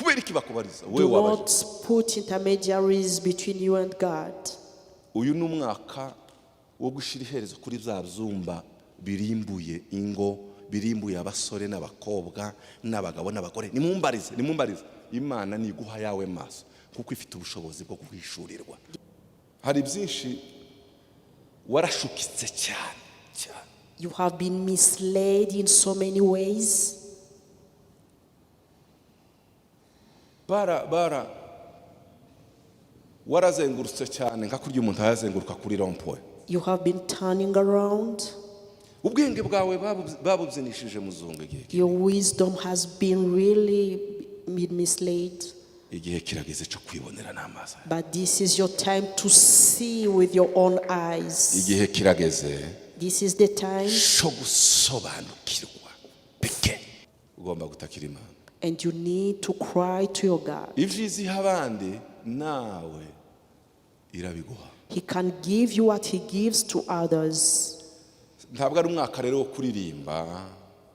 Kubera iki bakubariza wowe Do wabaje? not put intermediaries between you and God. Uyu ni umwaka wo gushyira iherezo kuri bya byumba birimbuye ingo, birimbuye abasore n'abakobwa n'abagabo n'abagore. Nimumbarize, nimumbarize. Imana niguha yawe maso, kuko ifite ubushobozi bwo guhishurirwa. Hari byinshi warashukitse cyane cyane. You have been misled in so many ways. Bara bara warazengurutse cyane, nka kurya umuntu yazenguruka kuri rond-point. You have been turning around. Ubwenge bwawe babubyinishije muzungu igihe. Your wisdom has been really been misled. Igihe kirageze cyo kwibonera n'amaso. But this is your time to see with your own eyes. Igihe kirageze This is the time, cyo gusobanukirwa peke. Ugomba gutakira Imana. And you need to cry to your God. Ibyiza iha abandi, nawe irabiguha. He can give you what He gives to others. Ntabwo ari umwaka rero wo kuririmba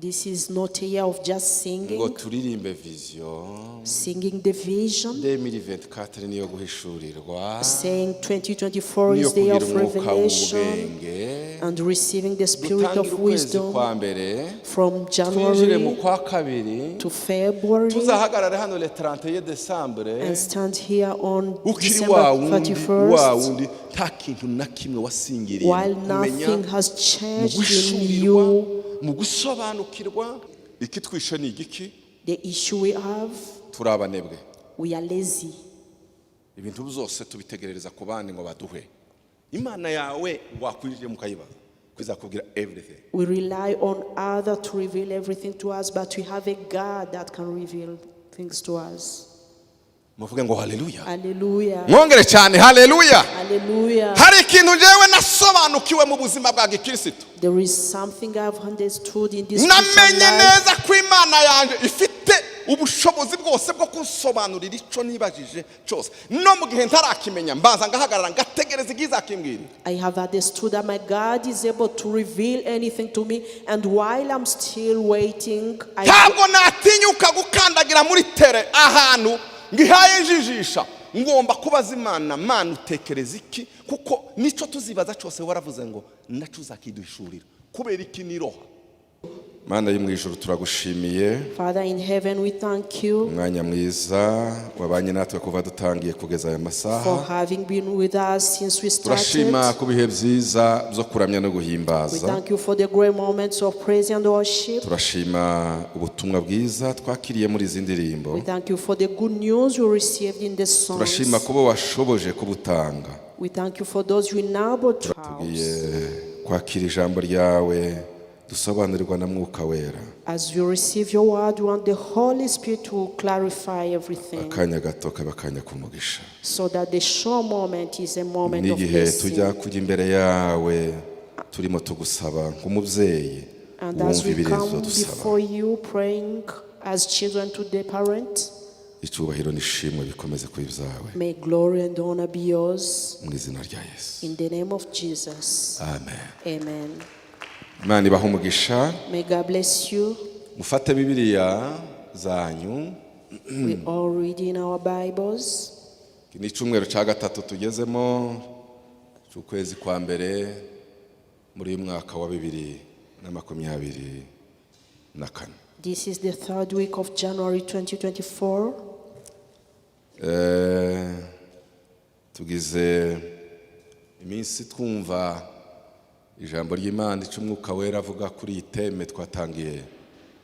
This is not a year of just ngo singing, turirimbe vision singing the vision, 2024 niyo guhishurirwa, saying 2024 niyo is the year kugira of umwuka revelation w'ubwenge. And receiving the spirit Dutangire of ukwezi wisdom kwa mbere, from twinjire mu January kwa kabiri, to February tuzahagarare hano le 31 décembre and stand here on ukiri wa December wundi wa 31st wundi, nta kintu na kimwe wasingiriye while mu kumenya, nothing has mu changed in guhishurirwa, you. Mu gusobanukirwa. Ikitwishe ni igiki? The issue we have, Turi abanebwe. We are lazy. Ibintu byose tubitegerereza ku bandi ngo baduhe. Imana yawe wakwinjiye mukayibaza, izakubwira everything. We rely on other to reveal everything to us, but we have a God that can reveal things to us. Muvuge ngo haleluya. Hallelujah. Mwongere cyane, haleluya. Hallelujah. Hari ikintu njyewe nasobanukiwe mu buzima bwa gikirisitu. There is something I've understood in this Christian Namenye life. neza ko Imana yanjye ifite ubushobozi bwose bwo kunsobanurira icyo nibajije cyose. No mu gihe ntarakimenya, mbanza ngahagarara, ngategereza igihe izakimbwira. I have understood that my God is able to reveal anything to me, and while I'm still waiting, I Ntabwo natinyuka gukandagira muri terrain ahantu ngihaye njijisha. Ngomba kubaza Imana: "Mana, utekereza iki?" Kuko nicyo tuzibaza cyose, waravuze ngo nacyo uzakiduhishurira. Kubera iki niroha? Mana yo mu ijuru, turagushimiye. Father in heaven, we thank you Umwanya mwiza wabanye natwe kuva dutangiye kugeza aya masaha. For having been with us since we started. Turashima ku bihe byiza byo kuramya no We guhimbaza. Thank you for the great moments of praise and worship. Turashima ubutumwa bwiza twakiriye muri izi ndirimbo. We thank you for the good news we received in the songs. Turashima kuba washoboje kubutanga. We thank you for those who enabled to Tugiye house. Kwakira ijambo ryawe dusobanurirwa na Mwuka Wera. As you receive your word, we want the Holy Spirit to clarify everything Akanya gato kaba akanya k'umugisha. So that the short moment is a moment of N'igihe tujya blessing. Kujya imbere yawe turimo tugusaba nk'umubyeyi, And as wumva we ibirenzo come dusaba. Before you praying as children to the parent, Icyubahiro n'ishimwe bikomeze kuba ibyawe. May glory and honor be yours Mu izina rya Yesu. In the name of Jesus. Amen. Amen. Imana ibahe umugisha. May God bless you. Mufate Bibiliya zanyu. We all read in our Bibles. Iki ni icyumweru cya gatatu tugezemo cy'ukwezi kwa mbere muri uyu mwaka wa 2024. This is the third week of January 2024. Tugize iminsi twumva ijambo ry'Imana, icyo Umwuka Wera avuga kuri iyi theme twatangiye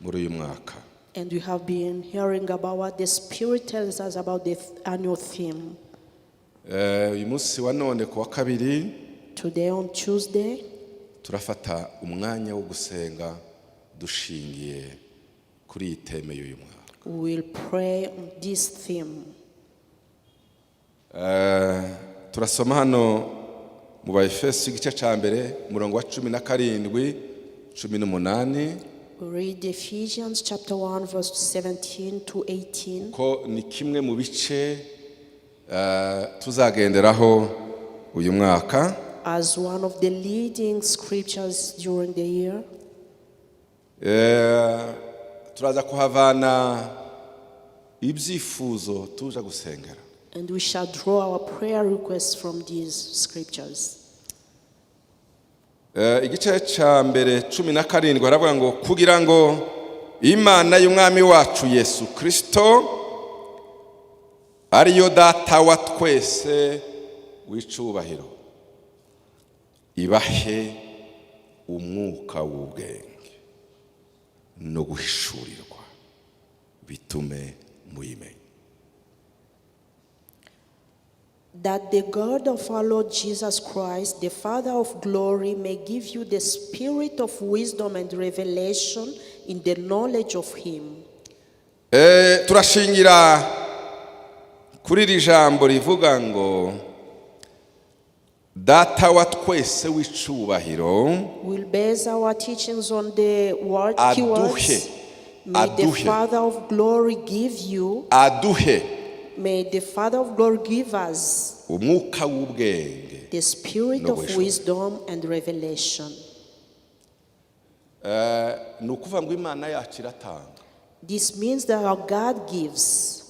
muri uyu mwaka. And we have been hearing about what the Spirit tells us about the annual theme. Uyu munsi wa none ku wa kabiri, Today, on Tuesday, turafata umwanya wo gusenga dushingiye kuri iyi theme y'uyu mwaka. We will pray on this theme. Turasoma hano mu Baefeso igice cya mbere, umurongo wa 17, 18. We read Ephesians chapter 1, verse 17 to 18. Ko ni kimwe mu bice tuzagenderaho uyu mwaka. As one of the leading scriptures during the year. Turaza kuhavana Ibyifuzo tuja gusengera. And we shall draw our prayer requests from these scriptures. Igice cya mbere 17 haravuga ngo kugira ngo Imana y'Umwami wacu Yesu Kirisito, ariyo Data wa twese w'icubahiro, ibahe umwuka w'ubwenge no guhishurirwa, bitume muyimenya. That the God of our Lord Jesus Christ, the Father of glory, may give you the spirit of wisdom and revelation in the knowledge of Him. Turashingira kuri iri jambo rivuga ngo Data wa twese w'icubahiro We'll base our teachings on the word aduhe keywords. May the aduhe Father of glory give you, aduhe may the Father of glory give us umwuka w'ubwenge the spirit no of guhishura. Wisdom and revelation. Ni ukuvuga ngo Imana yacu iratanga. This means that our God gives.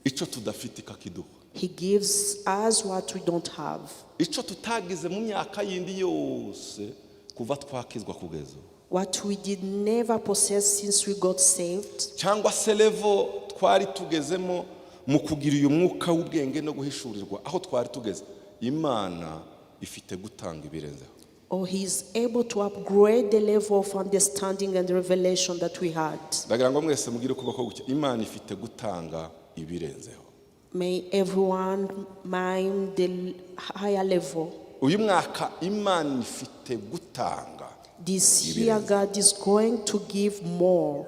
Icyo tudafite ikakiduha. He gives us what we don't have. Icyo tutagize mu myaka yindi yose kuva twakizwa kugeza ubu, What we did never possess since we got saved, cyangwa se level twari tugezemo mu kugira uyu mwuka w'ubwenge no guhishurirwa, aho twari tugeze, Imana ifite gutanga ibirenzeho. Or He is able to upgrade the level of understanding and revelation that we had. Ndagira ngo mwese mugire ukuboko gutya: Imana ifite gutanga ibirenzeho. May everyone mind the higher level. Uyu mwaka Imana ifite gutanga This year, ibirenzeho. God is going to give more.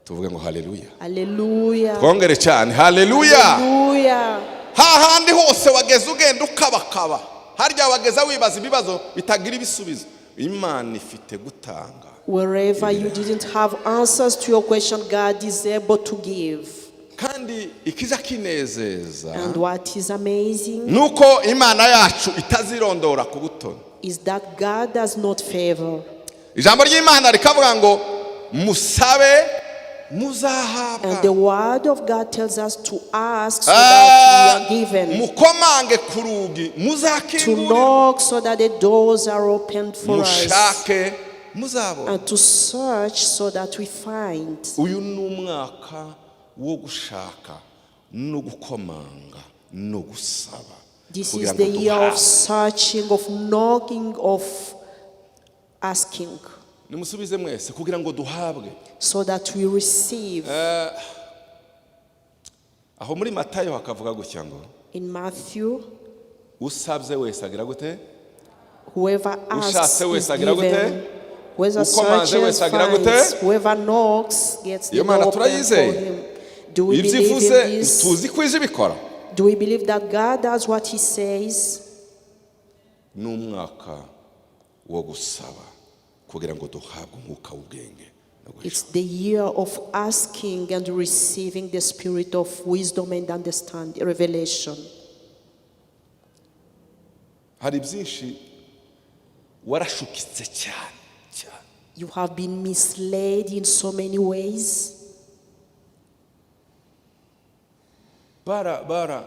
Tuvuge ngo haleluya. Hallelujah. Twongere cyane, haleluya. Hallelujah. Hahandi hose wageze ugenda ukabakaba, harya wageza wibaza ibibazo bitagira ibisubizo, Imana ifite gutanga Wherever you ibirenzeho. Didn't have answers to your question, God is able to give. Kandi ikiza kinezeza And what is amazing nuko Imana yacu itazirondora ku butoni. Is that God does not favor. Ijambo ry'Imana rikavuga ngo musabe, muzahabwa. And the word of God tells us to ask so that we are given, Mukomange ku rugi, to muzakingurirwa. Knock so that the doors are opened for us, Mushake, muzabona. And to search so that we find. Uyu ni umwaka wo gushaka no gukomanga no gusaba This kugira is ngo the year of duhabwe. Searching, of knocking, of asking, Nimusubize mwese, kugira ngo duhabwe. So that we receive. Aho muri Matayo hakavuga gutya ngo In Matthew, usabye wese agira gute? Whoever asks Ushatse is wese agira gute? Given. Whoever Ukomanze searches wese agira gute? Finds. Whoever knocks gets the Iyo door Mana open for turayizeye. Him. Do we Ibyo believe ivuze in this? tuzi ko ije ibikora. Do we believe that God does what He says? Ni umwaka wo gusaba kugira ngo duhabwe umwuka w'ubwenge no guhishura. It's the year of asking and receiving the spirit of wisdom and understanding, revelation. Hari byinshi warashukitse cyane cyane. You have been misled in so many ways. Bara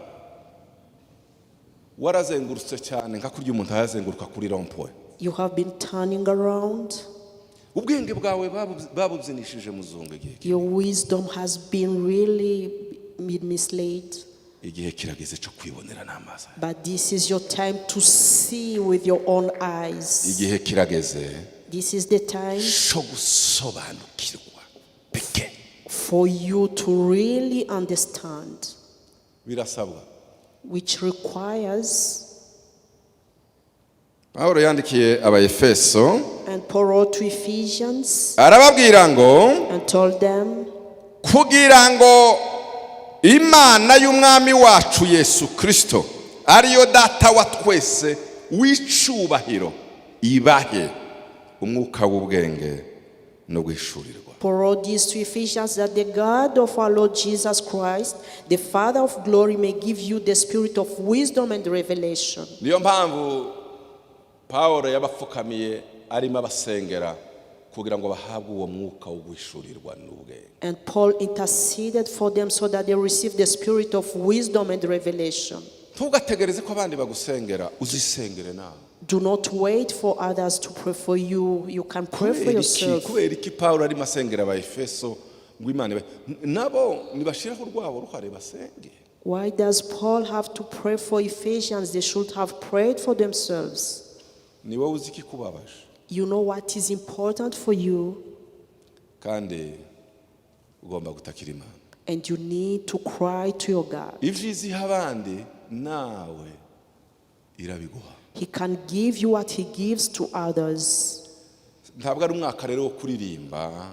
warazengurutse cyane nka kurya umuntu ayazenguruka kuri rond-point. You have been turning around. Ubwenge bwawe babubyinishije muzungu igihe. Your wisdom has been really been misled. Igihe kirageze cyo kwibonera n'amaso. But this is your time to see with your own eyes. Igihe kirageze This is the time cyo gusobanukirwa peke. For you to really understand, Birasabwa. Which requires. Pawulo yandikiye Abayefeso And Paul wrote to Ephesians arababwira ngo and told them, kugira ngo Imana y'Umwami wacu Yesu Kirisito, ariyo Data wa twese w'icubahiro, ibahe umwuka w'ubwenge no guhishurirwa. Paul wrote this to Ephesians, that the God of our Lord Jesus Christ, the Father of glory, may give you the spirit of wisdom and revelation. Niyo mpamvu Pawulo yabapfukamiye arimo abasengera Kugira ngo bahabwe uwo mwuka wo guhishurirwa n'ubwenge. And Paul interceded for them so that they receive the spirit of wisdom and revelation. Ntugategereze ko abandi bagusengera, uzisengere nawe. Do not wait for others to pray for you. You can pray for Kubera iki? yourself. Kubera iki Pawulo arimo asengera Abaefeso ngo Imana nabo nibashireho urwabo ruhare basenge? Why does Paul have to pray for Ephesians? They should have prayed for themselves. Ni wowe uzi ikikubabaje. You know what is important for you, Kandi ugomba gutakira Imana. And you need to cry to your God. Ibyiza iha abandi nawe irabiguha. He can give you what He gives to others. Ntabwo ari umwaka rero wo kuririmba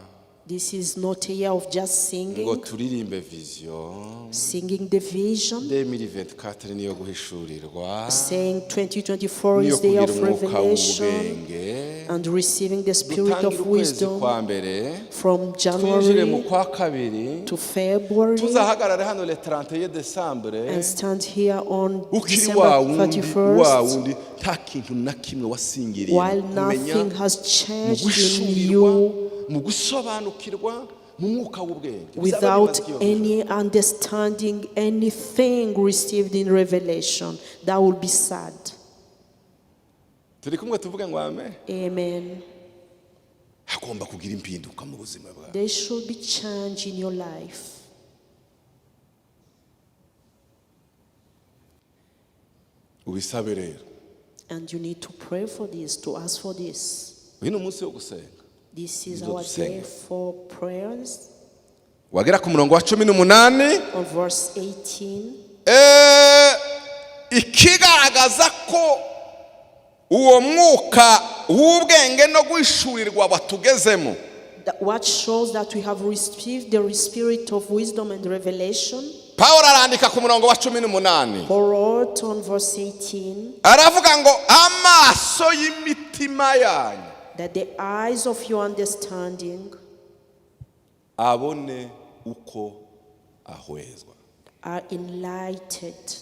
This is not a year of just ngo singing, turirimbe vision singing the vision, 2024 niyo guhishurirwa, saying 2024 niyo is the year kugira of umwuka revelation, w'ubwenge. And receiving the spirit Dutangire of ukwezi wisdom kwa mbere, from twinjire mu January kwa kabiri, to February tuzahagarare hano le 31 décembre and stand here on ukiri December wa wundi wa 31st wundi, nta kintu na kimwe wasingiriye while mu kumenya, nothing has mu changed in guhishurirwa, you, mu gusobanukirwa, mu mwuka w'ubwenge. Bizaba without bimaze iyo any understanding, anything received in revelation. That will be sad. Turi kumwe? Tuvuge ngo amen. Amen. Hagomba kugira impinduka mu buzima bwawe. There should be change in your life. Ubisabe rero. And you need to pray for this, to ask for this. Uyu ni umunsi wo gusenga. This is Nizo our day dusenga. For prayers. Wagera ku murongo wa 18, On verse 18, ikigaragaza ko uwo mwuka w'ubwenge no guhishurirwa watugezemo, that what shows that we have received the spirit of wisdom and revelation, Pawulo arandika ku murongo wa 18, Paul wrote on verse 18 aravuga ngo amaso y'imitima yanyu that the eyes of your understanding abone uko ahwezwa. Are enlightened.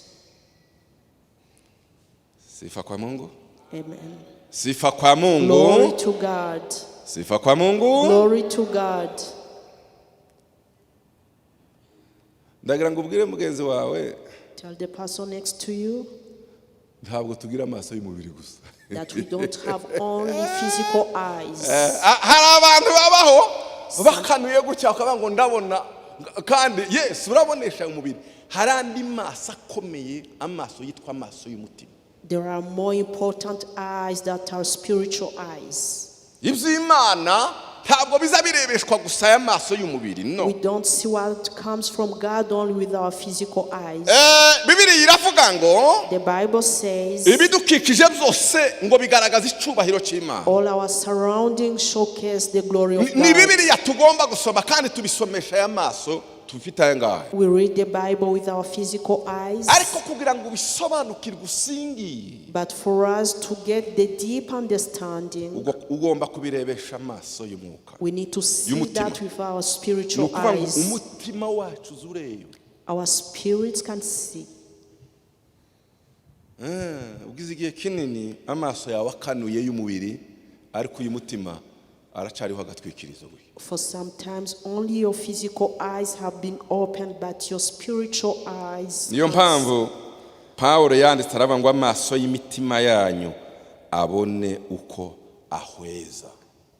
Sifa kwa Mungu. Amen. Sifa kwa Glory Mungu. to God. Sifa kwa Mungu. Glory to God. Ndagira ngo ubwire mugenzi wawe, Tell the person next to you ntabwo tugira amaso y'umubiri gusa. That we don't have only physical eyes. Hari abantu babaho bakanuye gutya bakavuga ngo ndabona, kandi yes, urabonesha umubiri. Hari andi maso akomeye, amaso yitwa amaso y'umutima. There are more important eyes that are spiritual eyes. Iby'Imana ntabwo biza birebeshwa gusa aya maso y'umubiri, no. We don't see what comes from God only with our physical eyes. Bibiliya iravuga ngo The Bible says ibidukikije byose ngo bigaragaza icyubahiro cy'Imana. All our surroundings showcase the glory of Ni God. Bibiliya tugomba gusoma kandi tubisomesha aya maso tufite aya ngaya. We read the Bible with our physical eyes, Ariko kugira ngo ubisobanukirwe usingiye, but for us to get the deep understanding, ugomba kubirebesha amaso y'umwuka, we need to see y'umutima. That with our Ni spiritual ukuvuga ngo eyes. umutima wacu uza ureba. Our spirits can see. Ugize igihe kinini amaso yawe akanuye y'umubiri, ariko uyu mutima aracariho agatwikirizo we. For sometimes only your physical eyes have been opened, but your spiritual eyes. Niyo mpamvu Pawulo yanditse aravuga ngo amaso y'imitima yanyu abone uko ahweza.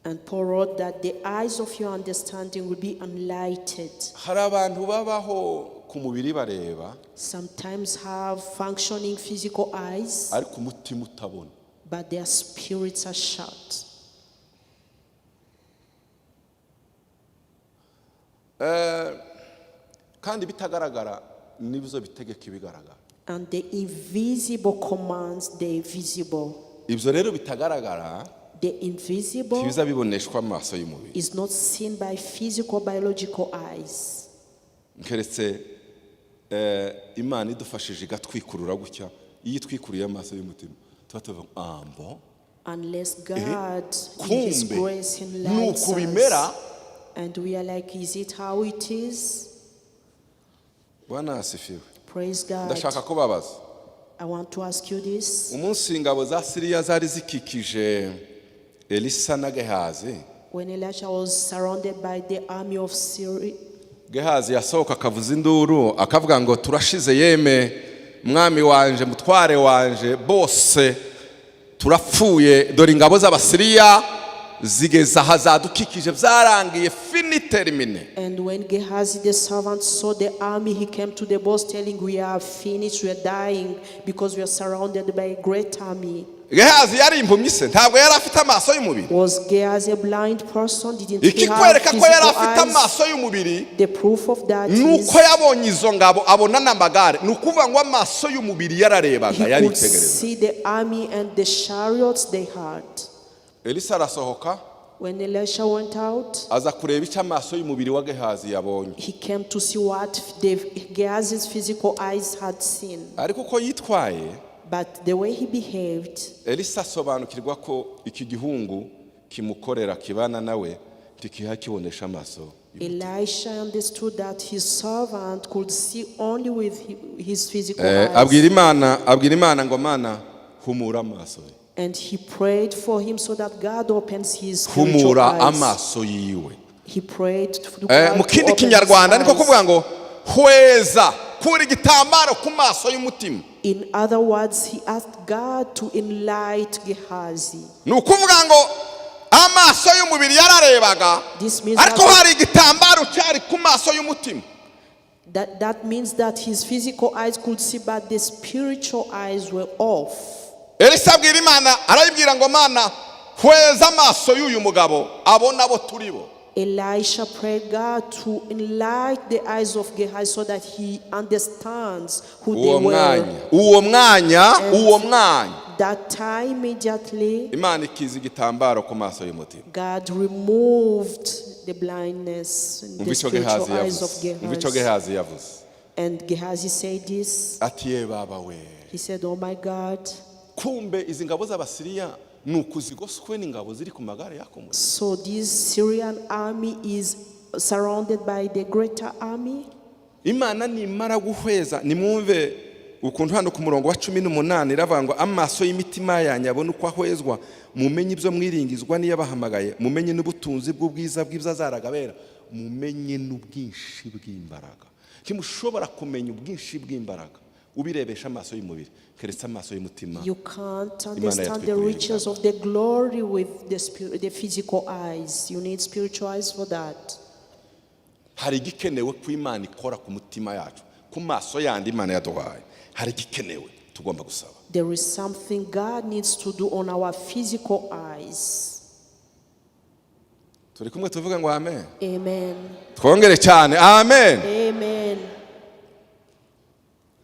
And Paul wrote that the eyes of your understanding will be enlightened. Hari abantu babaho ku mubiri bareba, Sometimes have functioning physical eyes, ariko umutima utabona. But their spirits are shut. Kandi bitagaragara nibyo bitegeka ibigaragara. And the invisible commands the visible. Ibyo rero bitagaragara The invisible ntibiza biboneshwa amaso y'umubiri, is not seen by physical, biological eyes. Keretse Imana idufashije igatwikurura gutya. Iyo itwikuruye amaso y'umutima tuba tuvuga ngo ambo. Unless God, in His Kumbe grace, enlightens nuko bimera. Us. And we are like, "Is it how it is?" Bwana asifiwe. Praise God. Ndashaka kubabaza. I want to ask you this. Umunsi ingabo za Siriya zari zikikije Elisa na Gehazi, When Elisha was surrounded by the army of Syria, Gehazi yasohoka akavuza induru, akavuga ngo: "Turashize yeme, mwami wanje, mutware wanje, bose turapfuye. Dore ingabo z'Abasiriya zigeze aha zadukikije, byarangiye, fini, terminé." And when Gehazi the servant saw the army, he came to the boss telling, "We are finished, we are dying because we are surrounded by a great army." Gehazi yari impumyi se? Ntabwo yari afite amaso y'umubiri? Was Gehazi a blind person? Didn't he have Ikikwereka ko yari physical afite eyes? amaso y'umubiri The proof of that ni is uko yabonye izo ngabo, abona n'amagare. Ni ukuvuga ngo amaso y'umubiri yararebaga, he could yaritegereza. see the army and the chariots they had. Elisa arasohoka, When Elisha went out, aza kureba icyo amaso y'umubiri wa Gehazi yabonye. he came to see what the Gehazi's physical eyes had seen. Ariko uko yitwaye, But the way he behaved, Elisa asobanukirwa ko iki gihungu kimukorera, kibana nawe, ntikiha kibonesha amaso. Elisha understood that his servant could see only with his physical eyes. Abwira Imana ngo: "Mana, humura amaso ye." And he prayed for him so that God opens his spiritual Humura eyes. amaso yiwe. He prayed to God Mu to kindi open his Kinyarwanda niko eyes. kuvuga ngo hweza, kura igitambaro ku maso y'umutima. In other words, he asked God to enlighten Gehazi. Ni ukuvuga ngo amaso y'umubiri yararebaga, This means ariko that, hari igitambaro cyari ku maso y'umutima. that means that his physical eyes could see, but the spiritual eyes were off. Elisa abwira Imana, arayibwira ngo: "Mana, hweza amaso y'uyu mugabo, abona abo turi bo." Elisha prayed God to enlighten the eyes of Gehazi so that he understands who they Uwo were. mwanya, uwo mwanya, uwo mwanya, That time immediately, Imana ikiza igitambaro ku maso y'umutima. God removed the blindness in Umva the icyo spiritual Gehazi eyes of yavuze. Umva icyo Gehazi. Gehazi yavuze. And Gehazi said this. Ati: "Ye baba we." He said, "Oh my God." Kumbe izi ngabo z'Abasiriya ni ukuzigoswe n'ingabo ziri ku magare yakomotse. So this Syrian army is surrounded by the greater army. Imana nimara guhweza, nimwumve ukuntu hano ku murongo wa 18 iravuga ngo: "Amaso y'imitima yanyu abone uko ahwezwa, mumenye ibyo mwiringizwa n'iyabahamagaye, mumenye n'ubutunzi bw'ubwiza bw'ibyo azaragabera, mumenye n'ubwinshi bw'imbaraga." Ntimushobora kumenya ubwinshi bw'imbaraga ubirebesha amaso y'umubiri, keretse amaso y'umutima. You can't understand the yatwikoreye. Riches of the glory with the spirit, the physical eyes. You need spiritual eyes for that. Hari igikenewe ko Imana ikora ku mutima yacu, ku maso yandi Imana yaduhaye. Hari igikenewe tugomba gusaba. There is something God needs to do on our physical eyes. Turi kumwe? Tuvuge ngo amen. Amen. Twongere cyane, amen. Amen.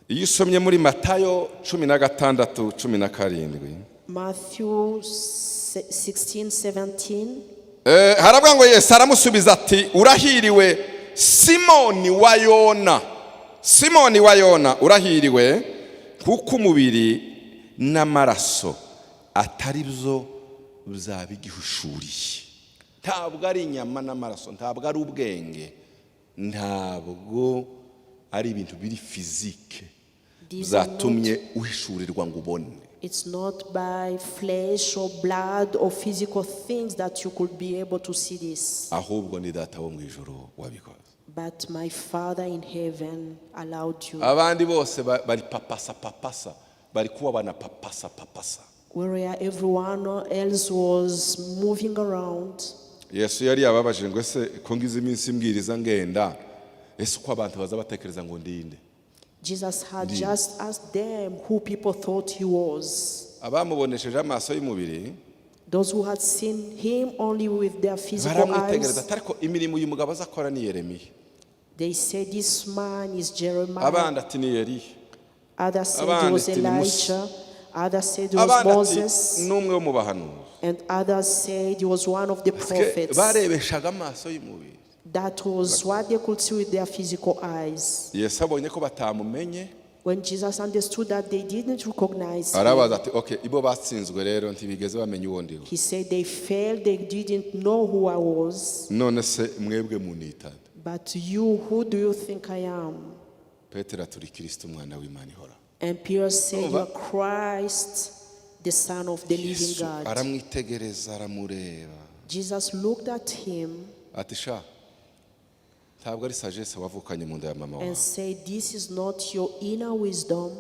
Iyo usomye muri Matayo 16:17, Matthew 16, 17. Haravuga ngo Yesu aramusubiza ati: "Urahiriwe, Simoni wa Yona, Simoni wa Yona, urahiriwe, kuko umubiri n'amaraso atari byo byabiguhishuriye." Ntabwo ari inyama n'amaraso, ntabwo ari ubwenge, ntabwo ari ibintu biri physique These are not, byatumye uhishurirwa ngo ubone. It's not by flesh or blood or physical things that you could be able to see this. Ahubwo ni Data wo mu ijuru wabikoze. But my Father in heaven allowed you. Abandi bose bari papasa papasa, bari kuba banapapasa papasa. Whereas everyone else was moving around. Yesu yari yababajije ngo: "Ese ko ngize iminsi mbwiriza ngenda, ese uko abantu baza batekereza ngo ndinde?" Jesus had just asked them who people thought he was. Abamubonesheje amaso y'umubiri Those who had seen him only with their physical baramwitegereza eyes, ati: "Ariko imirimo uyu mugabo azakora ni Yeremiya." they said, "This man is Jeremiah." Abandi ati: "Ni Eliya." Others said he Abandi was ati, "Ni Musa." Elijah. Others said he was Abandi ati: Moses. "N'umwe wo mu bahanuzi." And others said he was one of the prophets. Barebeshaga amaso y'umubiri. That was what they could see with their physical eyes. Yesu abonye ko batamumenye, When Jesus understood that they didn't recognize him, arabaza ati: "Okay, ibo batsinzwe rero, ntibigeze bamenya uwo ndiwe. he said they failed, they didn't know who I was. None se mwebwe munita nde?" But you, who do you think I am? Petero ati: "Uri Kirisito, umwana w'Imana ihora." And Peter said, "You are Christ, the Son of the living Yesu God." aramwitegereza, aramureba. Jesus looked at him Ati sha, ntabwo ari sagesse wavukanye mu nda ya mama wawe, and said, "This is not your inner wisdom,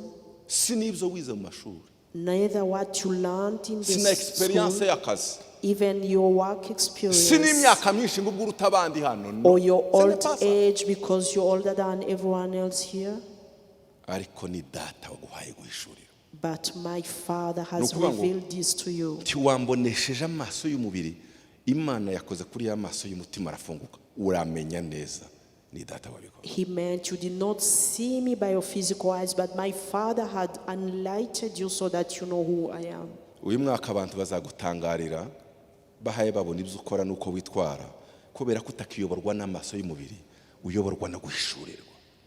si n'ibyo wize mu mashuri, neither what you learned in si na the experience school, y'akazi, even your work si experience, n'imyaka myinshi ngo ubwo uruta abandi hano. No. or your Ce n'est old pas ça. Age because you're older than everyone else here. Ariko ni Data waguhaye guhishurira. But my Father has Ni ukuvuga ngo- revealed this to you." Ntiwambonesheje amaso y'umubiri, Imana yakoze kuri ya maso y'umutima arafunguka, uramenya neza ni Data wabikora. He meant you did not see me by your physical eyes, but my Father had enlightened you so that you know who I am. Uyu mwaka abantu bazagutangarira bahaye babona ibyo ukora n'uko witwara, kubera ko utakiyoborwa n'amaso y'umubiri, uyoborwa no guhishurirwa.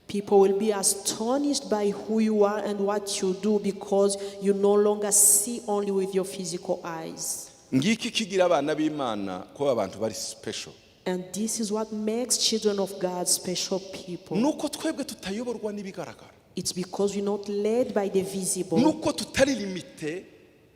People will be astonished by who you are and what you do because you no longer see only with your physical eyes. Ngiki kigira abana b'Imana kuba abantu bari special. And this is what makes children of God special people. Nuko twebwe tutayoborwa n'ibigaragara. It's because we're not led by the visible. Nuko tutari limité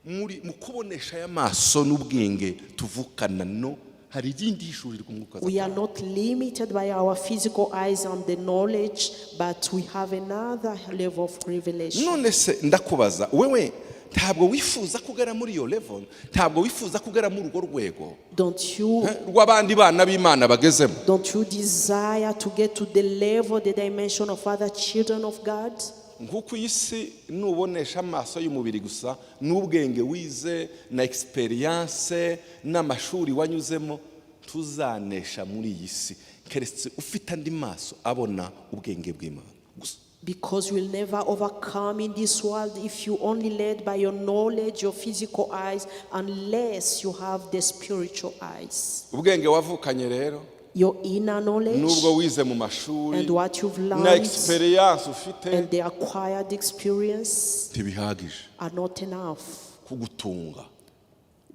muri mu kubonesha aya maso n'ubwenge tuvukana. No, hari irindi hishurirwa Umwuka We are not limited by our physical eyes and the knowledge, but we have another level of revelation. None se ndakubaza wewe, ntabwo wifuza kugera muri iyo level? Ntabwo wifuza kugera muri urwo rwego Don't you rw'abandi bana b'Imana bagezemo? Don't you desire to get to the level, the dimension of other children of God? Nk'uko iyi si nubonesha amaso y'umubiri gusa n'ubwenge wize na experience n'amashuri wanyuzemo, tuzanesha muri iyi si keretse ufite andi maso abona ubwenge bw'Imana gusa. Because you will never overcome in this world if you only led by your knowledge, your physical eyes, unless you have the spiritual eyes. Ubwenge wavukanye rero, Your inner knowledge nubwo wize mu mashuri and what you've na learned experience ufite, and the acquired experience ntibihagije are not enough. kugutunga.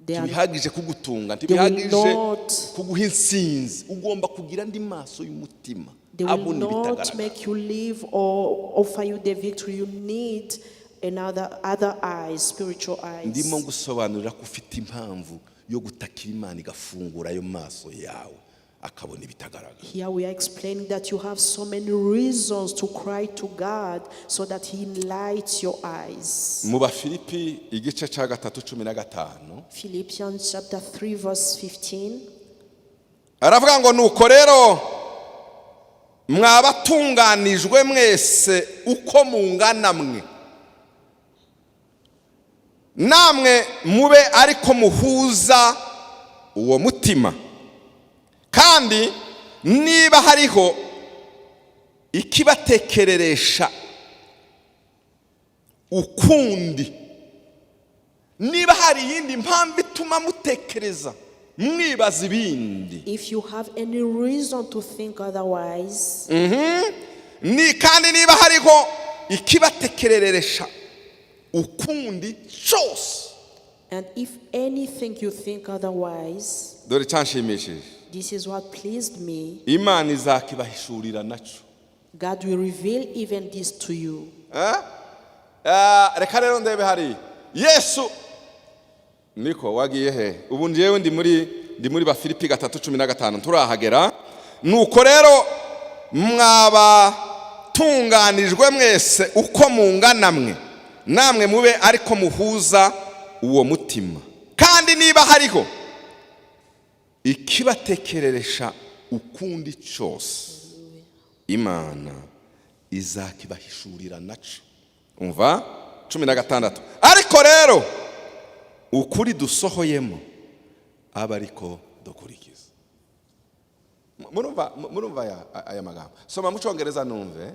They are, Ntibihagije kugutunga, they will ntibihagije not, kuguha insinzi. Ugomba kugira andi maso y'umutima they will abona not ibitagaragara. make you live or offer you the victory. You need another other eyes, spiritual eyes. Ndimo gusobanurira ko ufite impamvu yo gutakira Imana igafungura ayo maso yawe akabona ibitagaragara. Here we are explaining that you have so many reasons to cry to God so that He enlightens your eyes. Mu Bafilipi igice cya 3, 15, Philippians chapter 3, verse 15. Aravuga ngo nuko rero mwabatunganijwe mwese uko mungana mwe, namwe mube ariko muhuza uwo mutima, kandi niba hariho ikibatekereresha ukundi, niba hari iyindi mpamvu ituma mutekereza mwibaza ibindi, If you have any reason to think otherwise, ni kandi niba hariho ikibatekereresha ukundi cyose, and if anything you think otherwise, dore icyanshimishije, this is what pleased me. Imana izakibahishurira naco. God will reveal even this to you. Eh? Ah, reka rero ndebe hariya Yesu niko wagiye he. Ubu njyewe ndi muri Bafilipi 3:15, turahagera. Nuko rero mwabatunganijwe mwese uko mungana mwe, namwe mube ariko muhuza uwo mutima, kandi niba hariho ikibatekereresha ukundi cyose, Imana izakibahishurira naco. Umva 16: ariko rero ukuri dusohoyemo aba ariko dukurikiza. Murumva aya magambo? Soma mu Cyongereza numve.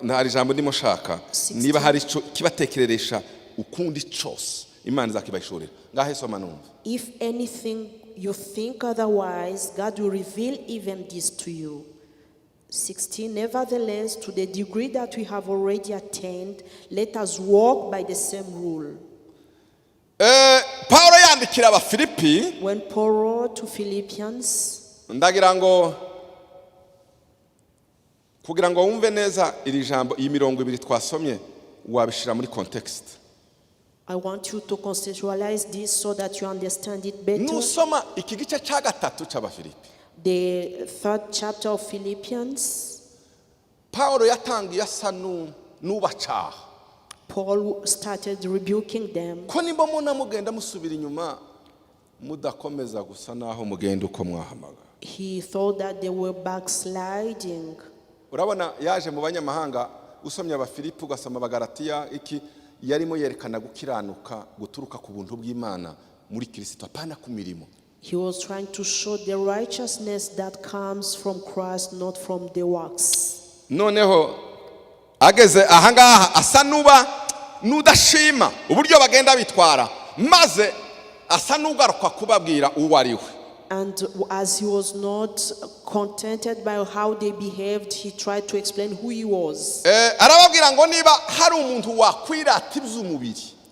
Hari ijambo ndimo shaka. 16. Niba hari ico kibatekereresha ukundi cyose, Imana izakibahishurira. Ngahe soma numve. If anything you think otherwise, God will reveal even this to you. 16. Nevertheless, to the degree that we have already attained, let us walk by the same rule. Paulo yandikira Abafilipi, When Paul wrote to Philippians, ndagira ngo kugira ngo wumve neza iri jambo, iyi mirongo ibiri twasomye, wabishyira muri context. I want you to contextualize this so that you understand it better. Nusoma iki gice cya gatatu cy'Abafilipi, The third chapter of Philippians, Pawulo yatangiye asa n'ubacaha Paul started rebuking them. Ko nimba muna mugenda musubira inyuma, mudakomeza gusa naho mugenda uko mwahamagara. He thought that they were backsliding. Urabona, yaje mu banyamahanga. Usomye Abafilipi, ugasoma Abagaratiya, iki yarimo yerekana gukiranuka guturuka ku buntu bw'Imana muri Kirisito, apana ku mirimo. He was trying to show the righteousness that comes from Christ, not from the works. Noneho ageze ahangaha asa n'uba n'udashima uburyo bagenda bitwara, maze asa n'ugaruka kubabwira uwo ari we. And as he was not contented by how they behaved, he tried to explain who he was. Arababwira ngo niba hari umuntu wakwirata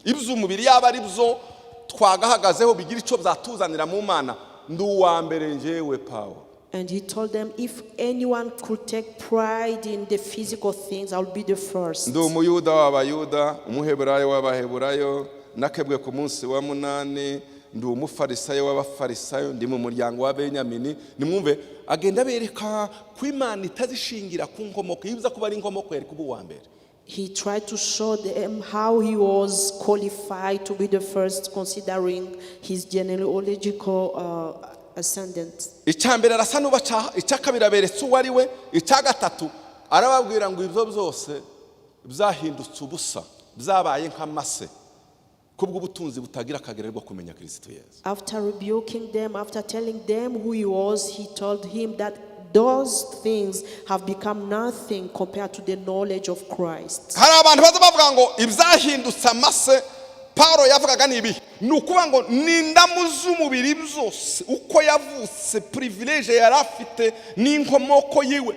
iby'umubiri, yaba ari byo twagahagazeho bigira icyo byatuzanira mu Mana, ndi uwa mbere, njyewe Pawulo. And he told them, "If anyone could take pride in the physical things, I'll be the first." Ndi Umuyuda w'Abayuda, Umuheburayo w'Abaheburayo, nakebwe ku munsi wa munani, ndi Umufarisayo w'Abafarisayo, ndi mu muryango wa Benyamini. Nimwumve, agenda abereka ko Imana itazishingira ku nkomoko. Iyo iza kuba ari inkomoko, yari kuba uwa mbere. He tried to show them how he was qualified to be the first, considering his genealogical ascendant. Icya mbere arasa n'ubacaha, icya kabiri aberetse uwo ari we, icya gatatu arababwira ngo ibyo byose byahindutse ubusa, byabaye nk'amase kubw'ubutunzi butagira akagero bwo kumenya Kirisito Yesu. After rebuking them, after telling them who he was, he told him that those things have become nothing compared to the knowledge of Christ. Hari abantu baza bavuga ngo ibyahindutse amase Paul yavugaga ni ibihe? Ni ukuvuga ngo ni indamu z'umubiri zose, uko yavutse, privilege yari afite n'inkomoko yiwe,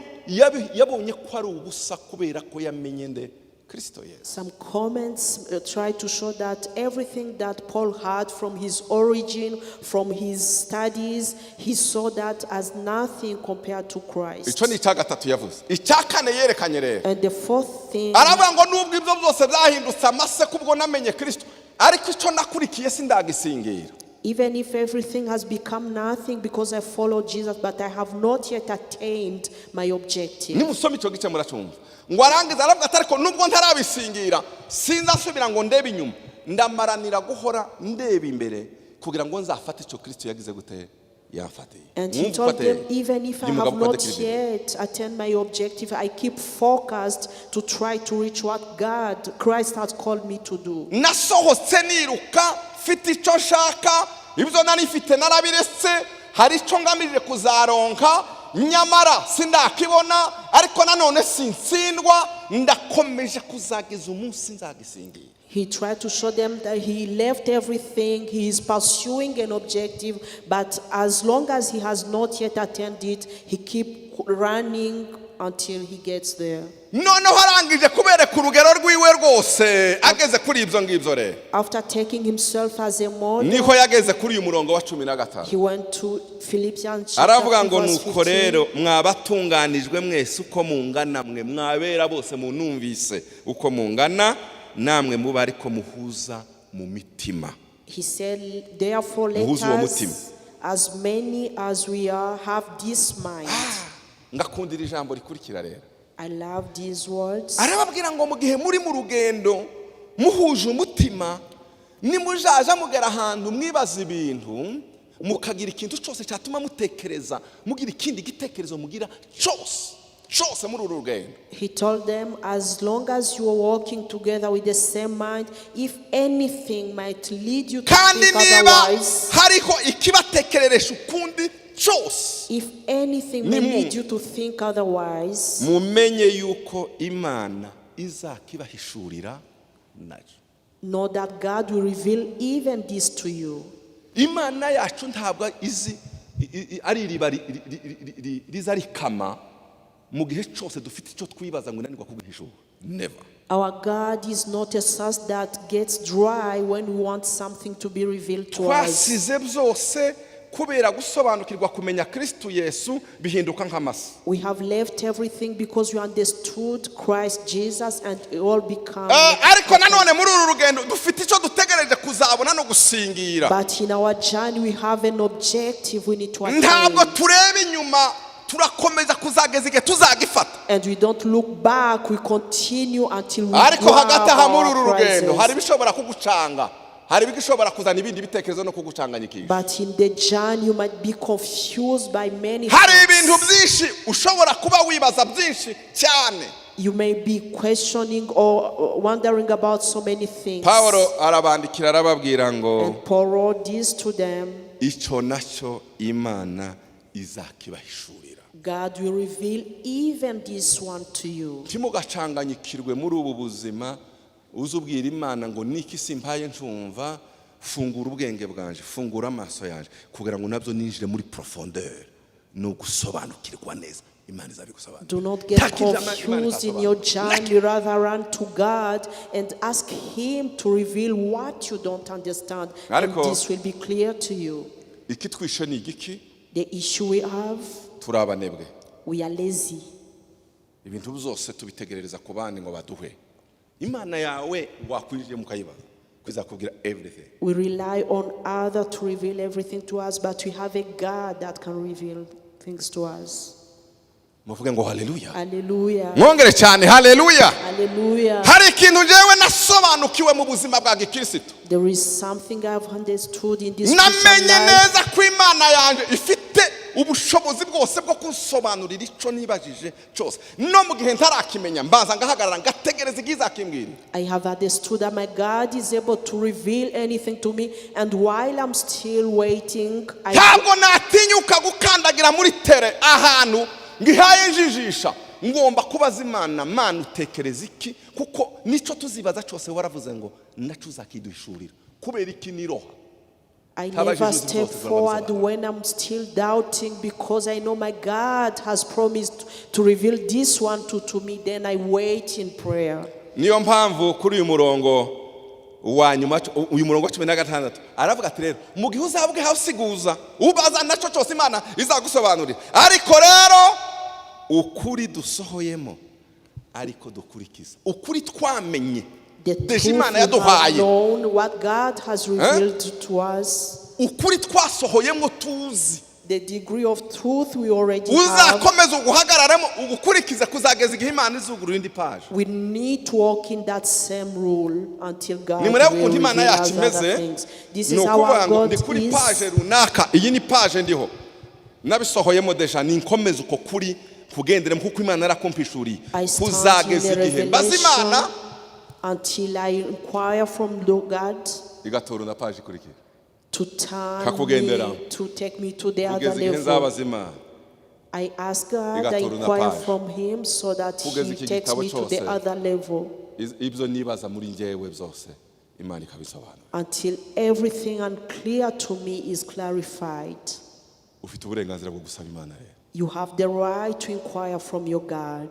yabonye ko ari ubusa kubera ko yamenye nde? Kirisito Yesu. Some comments try to show that everything that Paul had from his origin, from his studies, he saw that as nothing compared to Christ. Icyo ni icya gatatu yavuze. Icya kane yerekanye rero, And the fourth thing, aravuga ngo nubwo ibyo byose byahindutse amase kubwo namenye Kirisito, ariko icyo nakurikiye sindagisingira. Even if everything has become nothing because I follow Jesus, but I have not yet attained my objective. Nimusoma icyo gice muracumva. Ngo arangiza aravuga ati ariko nubwo ntarabisingira, sinzasubira ngo ndebe inyuma, ndamaranira guhora ndeba imbere kugira ngo nzafate icyo Kirisito yagize gute? Yamfatiye. And he told them, "Even if I have not yet attained my objective, I keep focused to try to reach what God, Christ has called me to do." Nasohotse niruka mfite icyo nshaka, ibyo nari mfite narabiretse, hari icyo ngamije kuzaronka, nyamara sindakibona, ariko nanone sintsindwa, ndakomeje kuzageza umunsi nzagisingira. He tried to show them that he left everything, he is pursuing an objective, but as long as he has not yet attained it, he keep running until he gets there. Noneho arangije kubereka urugero rwiwe rwose, ageze kuri ibyo ngibyo rero, After taking himself as a model, niho yageze kuri uyu murongo wa 15. he went to Philippians chapter Aravuga 3, ngo verse nuko 15. rero mwabatunganijwe mwese uko mungana, mwe mwabera bose munumvise uko mungana, namwe muba ariko muhuza mu mitima. He said, "Therefore, let Muhuze uwo mutima. us, as many as we are, have this mind." Ngakundira ijambo rikurikira rero. I love these words. Arababwira ngo mu gihe muri mu rugendo muhuje umutima, nimujaja mugera ahantu mwibaza ibintu, mukagira ikintu cyose cyatuma mutekereza, mugira ikindi gitekerezo mugira cyose cyose muri uru rugendo, He told them, "As long as you are walking together with the same mind, if anything might lead you to kandi think niba otherwise, hariho ikibatekereresha ukundi cyose, if anything may lead you to think otherwise, mumenye yuko Imana izakibahishurira nayo. Know that God will reveal even this to you." Imana yacu ntabwo izi ari iriba riza rikama mu gihe cyose dufite icyo twibaza ngo inanirwa kugihishura. Never. Our God is not a source that gets dry when we want something to be revealed to us. Twasize byose kubera gusobanukirwa kumenya Kristu Yesu, bihinduka nk'amase. We have left everything because we understood Christ Jesus, and it all become Ariko Ariko nanone muri uru rugendo dufite icyo dutegereje kuzabona no gusingira. But in our journey, we have an objective we need to Ntabwo attain. Tureba inyuma, turakomeza kuzageza igihe tuzagifata. And we don't look back, we continue until we Ariko grab hagati aha muri our uru rugendo hari prizes. ibishobora kugucanga, hari ibishobora kuzana ibindi bitekerezo no kugucanganyikisha. But in the journey, you might be confused by many Hari ibintu things. Byinshi ushobora kuba wibaza byinshi cyane. You may be questioning or wondering about so many things. Pawulo arabandikira arababwira ngo And Paul wrote this to them. Icyo nacyo Imana izakibahishurira. God will reveal even this one to you. Ntimugacanganyikirwe muri ubu buzima. Uze ubwira Imana ngo niki simpaye ncumva, fungura ubwenge bwanje, fungura amaso yanjye kugira ngo nabyo ninjire muri profondeur ni ugusobanukirwa neza. Imana izabigusobanurira. Do not get Takijama Imana confused in your itasobanura. Journey. Rather, run to God and ask Him to reveal what you don't understand. And Ariko- this will be clear to you. Ikitwishe ni igiki? The issue we have, Turi abanebwe. We are lazy. Ibintu byose tubitegerereza ku bandi ngo baduhe. Imana yawe wakwinjiye mukayibaza izakubwira everything. We rely on other to reveal everything to us, but we have a God that can reveal things to us. Muvuge ngo haleluya. Hallelujah. Mwongere cyane haleluya. Hallelujah. Hari ikintu njyewe nasobanukiwe mu buzima bwa gikirisitu. There is something I've understood in this Christian Namenye life. neza ko Imana yanjye ifite ubushobozi bwose bwo kunsobanurira icyo nibajije cyose. No mu gihe ntarakimenya mbanza ngahagarara ngategereza igihe izakimbwira. I have understood that my God is able to reveal anything to me, and while I'm still waiting, I, Ntabwo natinyuka gukandagira muri tere ahantu ngihaye njijisha. Ngomba kubaza Imana: Mana, utekereza iki? Kuko nicyo tuzibaza cyose waravuze ngo nacyo uzakiduhishurira. Kubera iki niroha? I How about never you do step the forward when I'm still doubting because I know my God has promised to reveal this one to me. Then I wait in prayer. Niyo mpamvu kuri uyu murongo wa nyuma, uyu murongo wa 16, aravuga ati rero mu gihe uzaba usiguza ubaza nacyo cyose Imana izagusobanurira. Ariko rero ukuri dusohoyemo ariko dukurikiza ukuri twamenye The déjà truth Imana we have yaduhaye, known, what God has revealed to us, ukuri twasohoyemo tuzi, the degree of truth we already have. Uzakomeza uguhagararemo ugukurikize kuzageza igihe Imana izugurura indi paje. We need to walk in that same rule until God Nimurebe will ukuntu Imana reveal yacu us other imeze. things. This Ni is how ukuvuga our ngo God ndi kuri is. paje runaka, iyi ni paje ndiho nabisohoyemo déjà, ninkomeza uko kuri kugenderemo kuko Imana yarakumpishuriye I stand in kuzageza the igihe mbaza Imana revelation until I inquire from the God igatora na paje ikurikira to turn Kakugendera. Me, to take me to the other kugeza igihe level. nzabaza Imana. I ask God, I Igatora na inquire page. from Him so that Kugeza He iki takes gitabo me to the cyose. other level Ibyo nibaza muri njyewe byose Imana ikabisobanura. Until everything unclear to me is clarified. Ufite uburenganzira bwo gusaba Imana rero. You have the right to inquire from your God.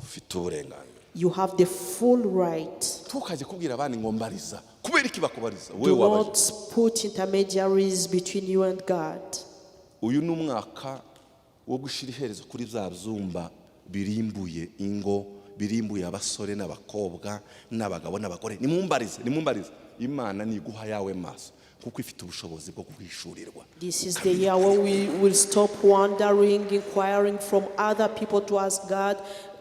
Ufite uburenganzira. You have the full right. Ntukajye kubwira abandi ngo mbariza. Kubera iki bakubariza wowe Do wabaje? not put intermediaries between you and God. Uyu ni umwaka wo gushyira iherezo kuri bya byumba birimbuye ingo, birimbuye abasore n'abakobwa n'abagabo n'abagore. Nimumbarize, nimumbarize. Imana niguha yawe maso kuko ifite ubushobozi bwo guhishurirwa. This is the year where we will stop wandering, inquiring from other people to ask God.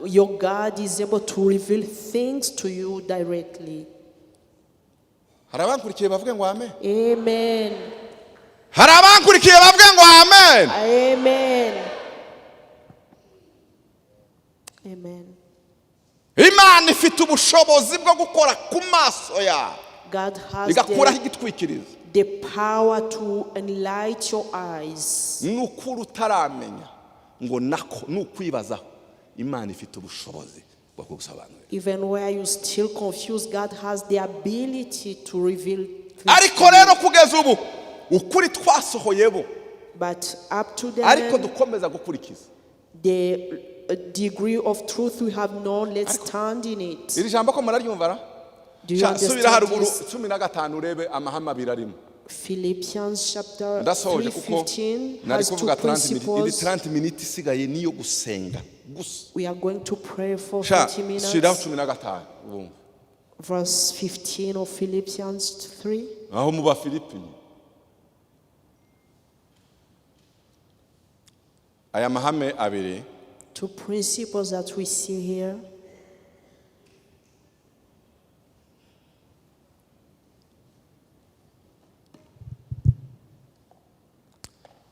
Your God is able to reveal things to you directly. Hari abankurikiye bavuge ngo amen. Amen. Hari abankurikiye bavuge ngo amen. Amen. Amen. Imana ifite ubushobozi bwo gukora ku maso yawe God has igakuraho the, igitwikirizo. The power to enlight your eyes. Ni ukuri utaramenya ngo nako ni ukwibazaho, Imana ifite ubushobozi bwo kugusobanurira. Even where you still confused, God has the ability to reveal things Ariko to you. Rero kugeza ubu ukuri twasohoyemo But up to ariko then, dukomeza gukurikiza. The degree of truth we have known, let's stand in it. Iri jambo ko muraryumva ra? Do you Sha, subira understand haruguru this? 15 urebe amahame abiri arimo. Philippians chapter Ndasoje kuko 3:15 nari has two kuvuga 30 minutes. Iri principles. 30 minutes isigaye niyo gusenga gusa. We are going to pray for Sha, 30 shyiraho minutes. 15 ubumva. Verse 15 of Philippians 3. Aho mu Bafilipi aya mahame abiri. Two principles that we see here.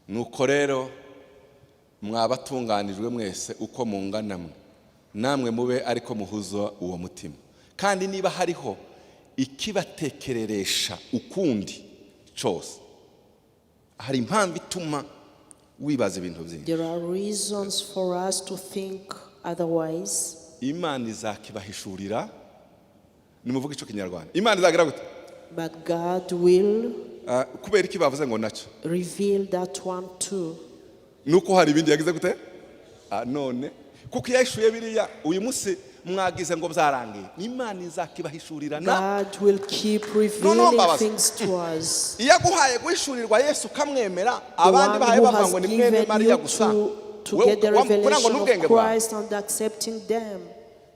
Nuko rero mwabatunganijwe mwese uko mungana mwe, namwe mube ariko muhuza uwo mutima, kandi niba hariho ikibatekereresha ukundi cyose, hari impamvu ituma wibaza ibintu byinshi. There are reasons for us to think otherwise. Imana izakibahishurira. Nimuvuge icyo Kinyarwanda, Imana izagira gute? But God will Ah, kubera iki bavuze ngo nacyo? reveal that one too. Nuko hari ibindi yagize gute? Ah, none kuko iyo yahishuye biriya, uyu munsi mwagize ngo byarangiye, Imana izakibahishurira na God will keep revealing Mbabazi. things to us. Iyo aguhaye guhishurirwa Yesu ukamwemera, The abandi one bahaye who bavuga has ngo ni mwene given Mariya you gusa, to Wewe get the kugira ngo revelation n'ubwenge of bwawe. Christ and accepting them.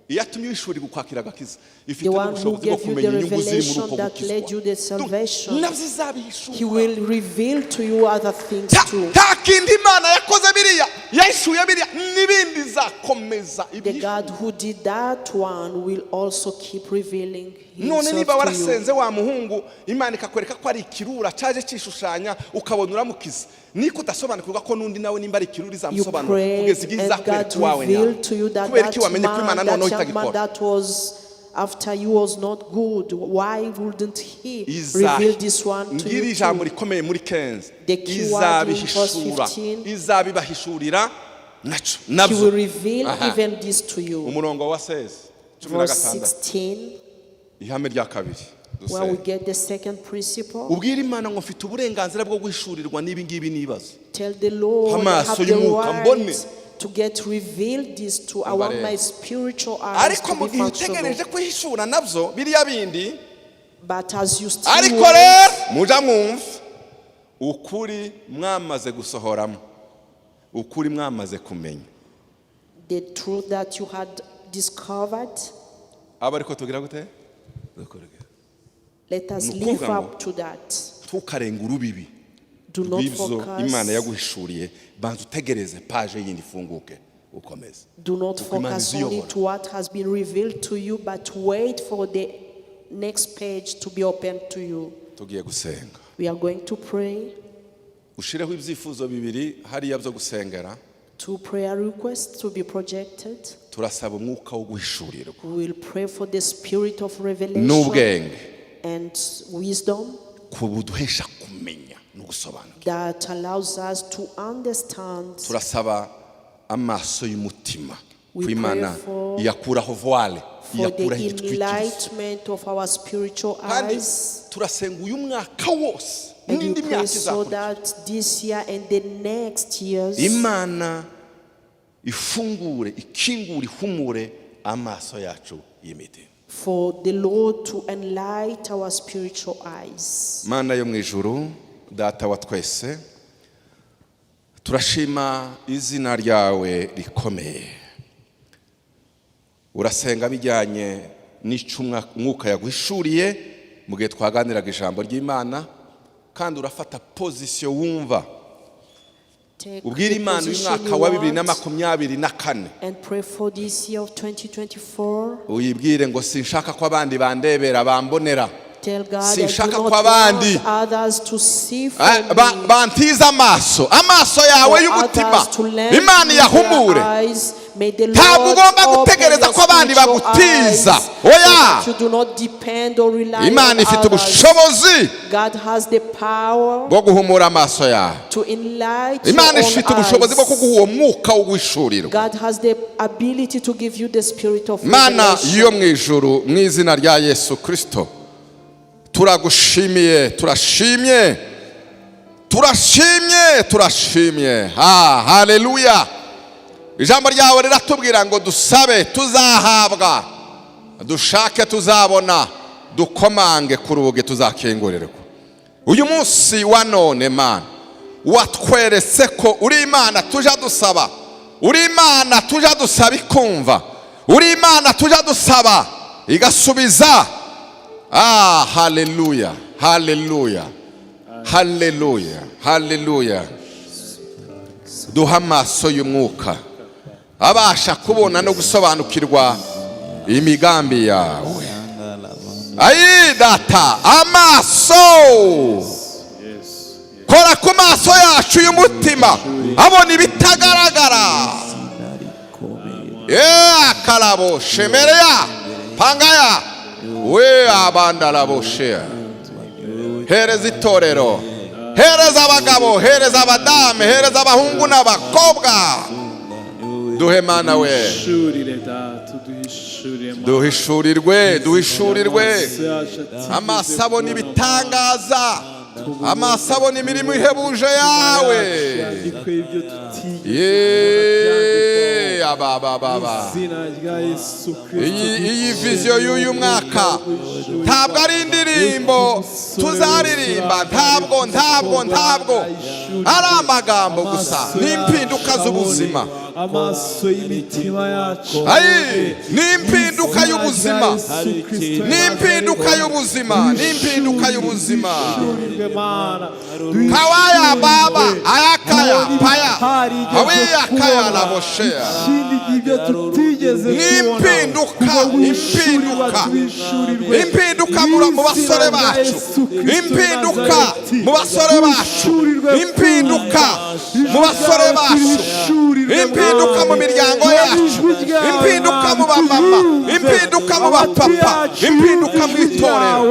Iyo atumye uhishurirwa ukwakira agakiza, ifite The one who n'ubushobozi bwo gave you kumenya the inyungu ziri muri revelation uko that led you gukizwa. the salvation, Nabyo izabihishura. He will reveal to you other things too. Nta kindi Imana yakoze biriya, yahishuye biriya, n'ibindi izakomeza The ibihishuye. God who did that one will also keep revealing None Himself niba to you. warasenze wa muhungu, Imana ikakwereka ko ari ikirura cyaje cyishushanya, ukabona uramukiza, niko udasobanukirwa ko n'undi nawe nimba ari ikirura You izamusobanura prayed kugeza igihe and izakwereka God uwawe nyawe. revealed to you that Kubera iki that wamenye ko man, Imana that noneho young man itagikora? that was after you was not good. Why wouldn't He Iza reveal this one to ngiri you ijambo too? rikomeye muri 15. The key word in verse Izabihishura, 15. izabibahishurira naco He will nabyo. reveal Aha. even this to you. Umurongo wa 16, cumi na Verse gatandatu. 16, Ihame rya kabiri where we dusenga. get the second principle. Ubwira Imana ngo mfite uburenganzira bwo guhishurirwa n'ibi ngibi nibaza. Tell the Lord, I Amaso have the y'umwuka mbone. right to get revealed this to. I want Umva my rero. spiritual eyes Ariko to mu be gihe utegereje functional. kwihishura nabyo biriya bindi, But as you still ariko wait, rero muja mwumva ukuri mwamaze gusohoramo, ukuri mwamaze kumenya, the truth that you had discovered, aba ariko tugira gute? Dukorege. let us Ni live ukuvuga ngo, up to that. Ntukarenga urubibi Do not rw'ibyo Imana focus. yaguhishuriye. Banza utegereze page yindi ifunguke, ukomeze. Do not Kuko Imana focus only iziyobora. to what has been revealed to you, but wait for the next page to be opened to you. Tugiye gusenga. We are going to pray. Ushireho ibyifuzo bibiri hariya byo gusengera. Two prayer requests to be projected. Turasaba umwuka wo guhishurirwa We will pray for the spirit of revelation n'ubwenge and wisdom kubuduhesha kumenya no gusobanura. that allows us to understand. Turasaba amaso y'umutima We ku Imana pray for- iyakuraho voile, For the iyakuraho igitwikirizo. enlightenment of our spiritual Kandi eyes. turasenga uyu mwaka wose And we n'indi pray myaka so izakurikira, that this year and the next years, Imana ifungure, ikingure, ihumure amaso yacu y'imitima. For the Lord to enlighten our spiritual eyes. Mana yo mu ijuru, Data wa twese, turashima izina ryawe rikomeye. Urasenga bijyanye n'icyo umwuka yaguhishuriye mu gihe twaganiraga ijambo ry'Imana, kandi urafata position wumva. Take Ubwira the Imana uyu position mwaka you wa bibiri na want makumyabiri na kane. and pray for this year of 2024. Uyibwire ngo sinshaka ko abandi bandebera, bambonera. Tell God, I do Sinshaka not ko abandi want others to see for Eh, me. bantize amaso, amaso yawe For y'umutima others to lend Imana me their iyahumure. eyes. May the Ntabwo Lord ugomba open gutegereza your ko abandi spiritual bagutiza. eyes so Oya. that you do not depend or rely Imana on ifite others. ubushobozi God has the power bwo guhumura amaso yawe. to enlighten Imana your own ifite ubushobozi bwo eyes. kuguha uwo mwuka wo guhishurirwa. God has the ability to give you the spirit of Mana revelation. yo mu ijuru, mu izina rya Yesu Kirisito, turagushimiye, turashimye, turashimye, turashimye. Ha, haleluya! Ijambo ryawe riratubwira ngo dusabe tuzahabwa, dushake tuzabona, dukomange ku rugi tuzakingurirwa. Uyu munsi wa none, Mana, watweretse ko uri Imana tuja dusaba, uri Imana tuja dusaba ikumva, uri Imana tuja dusaba igasubiza. Ah, haleluya, haleluya, haleluya, haleluya! Duha amaso y'umwuka abasha kubona no gusobanukirwa imigambi yawe. Ayi Data, amaso, kora ku maso yacu y'umutima abona ibitagaragara. Akarabo shemereya pangaya we abandaraboshea. Hereza itorero, hereza abagabo, hereza abadamu, hereza abahungu n'abakobwa. Duhe, Mana we. Duhishurire, Data, uduhishurire, Mana. Duhishurirwe, duhishurirwe. Amaso yacu atigeze Amaso abona kubona, ibitangaza, amaso abona imirimo ihebuje yawe. Yandikwe ibyo tutigeze Ye kubona. Abababa. Izina rya Yesu Kristo. Iyi vision y'uyu mwaka ntabwo ari indirimbo tuzaririmba, ntabwo ari amagambo gusa, ni impinduka z'ubuzima. Amaso y'imitima yacu. Ayi, ni impinduka y'ubuzima, ni impinduka y'ubuzima, ni impinduka y'ubuzima. Kawaya baba ayakaya paya awiya kaya laboshea. Ikindi gihe ibyo tutigeze Ni impinduka, impinduka, impinduka mu basore bacu, impinduka mu basore bacu, impinduka mu basore bacu, impinduka mu miryango yacu, impinduka mu bamama, impinduka mu bapapa, impinduka mu itorero.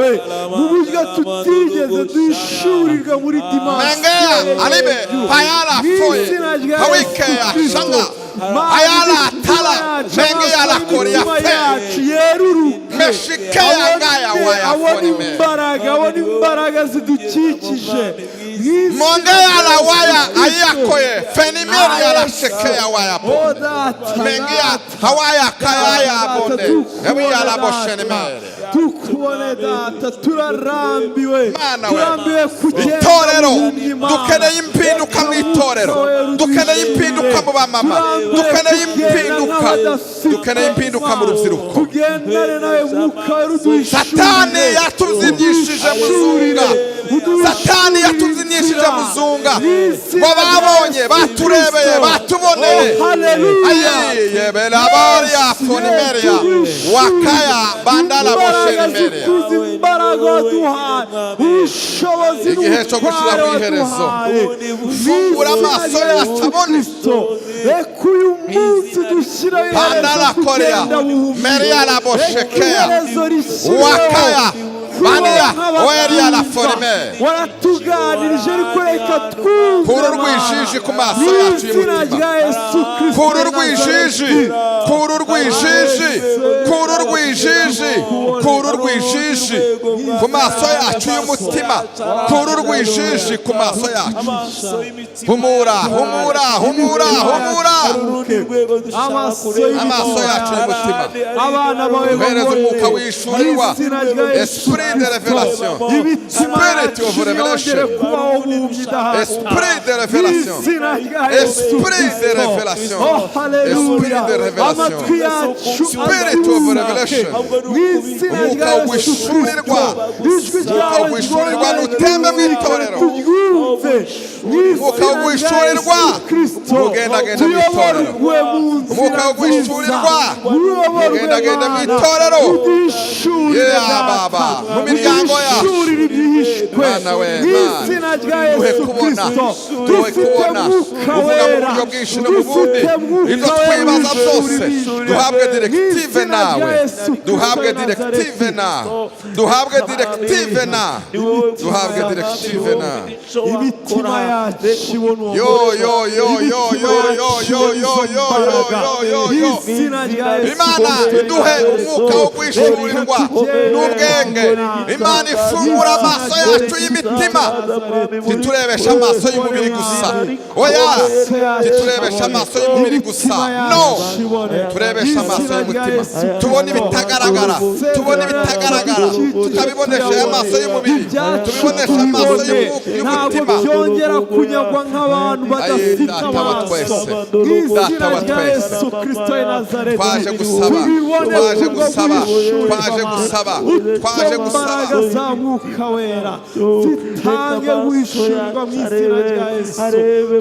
Mu buryo tutigeze duhishurirwa muri Mengea alibe payala foye hawikeya shanga ayala tala mengea la koria fe yeruruke meshikeya ngaya waya abona forime. imbaraga, abona imbaraga zidukikije. Mongea la waya ayakoye fenimeria la shekeya waya Oh po Data, mengea hawaya kayaya bonde ewiya la boshenimere. Tukubone, Data, turarambiwe. Mana we. Turambiwe kugenda Itorero, buhumyi, Mana. dukeneye impinduka mu itorero, dukeneye impinduka mu bamama, dukeneye impinduka, dukeneye impinduka mu rubyiruko. Tugendane nawe, Mwuka Wera, uduhishurire. Satani yatubyinishije muzunga, Satani yatubyinishije muzunga ngo babonye, baturebeye, batuboneye. Ayi yebelaboria fonimeria wakaya bandala Imbaraga boshenimeria. zikuza, imbaraga waduhaye, ubushobozi Igihe cyo gushyira n'ubutware ku iherezo. waduhaye. Fungura amaso yacu abone. Reka uyu munsi dushyiraho iherezo Bandala korea kugenda buhumyi. meria la Reka boshekeya iherezo rishyiriweho wakaya kubaho bania oeria la nk'abatumva. forime. Waratuganirije, ariko reka twumve, Kura Mana. urwijiji ku maso Mu yacu izina y'umutima. rya Yesu Kristo Kura w'i urwijiji, Nazareti. kura urwijiji, kura urwijiji, kura urwijiji ku maso yacu y'umutima, kura urwijiji ku maso yacu. Humura, humura, humura, humura. Amaso Amaso yacu y'umutima. Abana bawe Uhereze babone. umwuka wishurirwa. Mu izina rya Yesu Esprit de révélation. Imitima Spirit yacu of revelation. ntiyongere kubaho buhumyi idahana. Esprit de révélation. Mu izina rya Yesu Esprit de Kristo. révélation. Oh, haleluya. Esprit de révélation. Amatwi yacu Spirit of azuke. revelation. Mu izina Umwuka rya Yesu wishurirwa. Kristo. Ijwi Umwuka ryawe wishurirwa ryongere nutembe mu itorero. turyumve. Mu Umwuka izina rya wishurirwa Yesu Kristo. ugendagenda mu itorero. Tuyoborwe mu nzira Umwuka wishurirwa nziza. Uyoborwe, ugendagenda mu Mana. itorero. Uduhishurire, Yeah, Data. Baba. Mu miryango yacu. Uduhishurire ibyihishwe. Mana we, Mu Mana. izina rya Duhe Yesu kubona, Kristo. duhe Dufite kubona, Mwuka uvuga mu Wera. buryo bwinshi no mu bundi. Dufite Mwuka Ibyo Wera twibaza byose, uhishura ibihishwe. duhabwe Mu directive izina nawe, rya Yesu Kristo duhabwe w'i directive Nazareti. na, duhabwe directive na, duhabwe directive na. Imitima yacu ibona uwo Yo yo yo yo yo yo yo yo yo yo yo yo yo. Izina rya Yesu Imana Kristo. iduhe umwuka wo kwishurirwa n'ubwenge. Imana ifungura amaso yacu y'imitima, ntiturebeshe amaso y'umubiri gusa. Oya, ntiturebeshe amaso y'umubiri gusa, no turebeshe amaso y'umutima, tubone ibitagaragara, tubone ibitagaragara, tutabiboneshe amaso y'umubiri, tubiboneshe amaso Ntabwo y'umutima. byongera kunyagwa nk'abantu Ayi, badafite Data wa amaso. twese, Mu izina Data wa rya twese, Yesu Kristo w'i Nazareti, twaje gusaba, tubibone twaje kubwo gusaba. guhishurirwa. guhishurirwa, Twaje Mana. gusaba, twaje Izo gusaba. mbaraga za Mwuka Wera zitange guhishurirwa mu izina rya Yesu.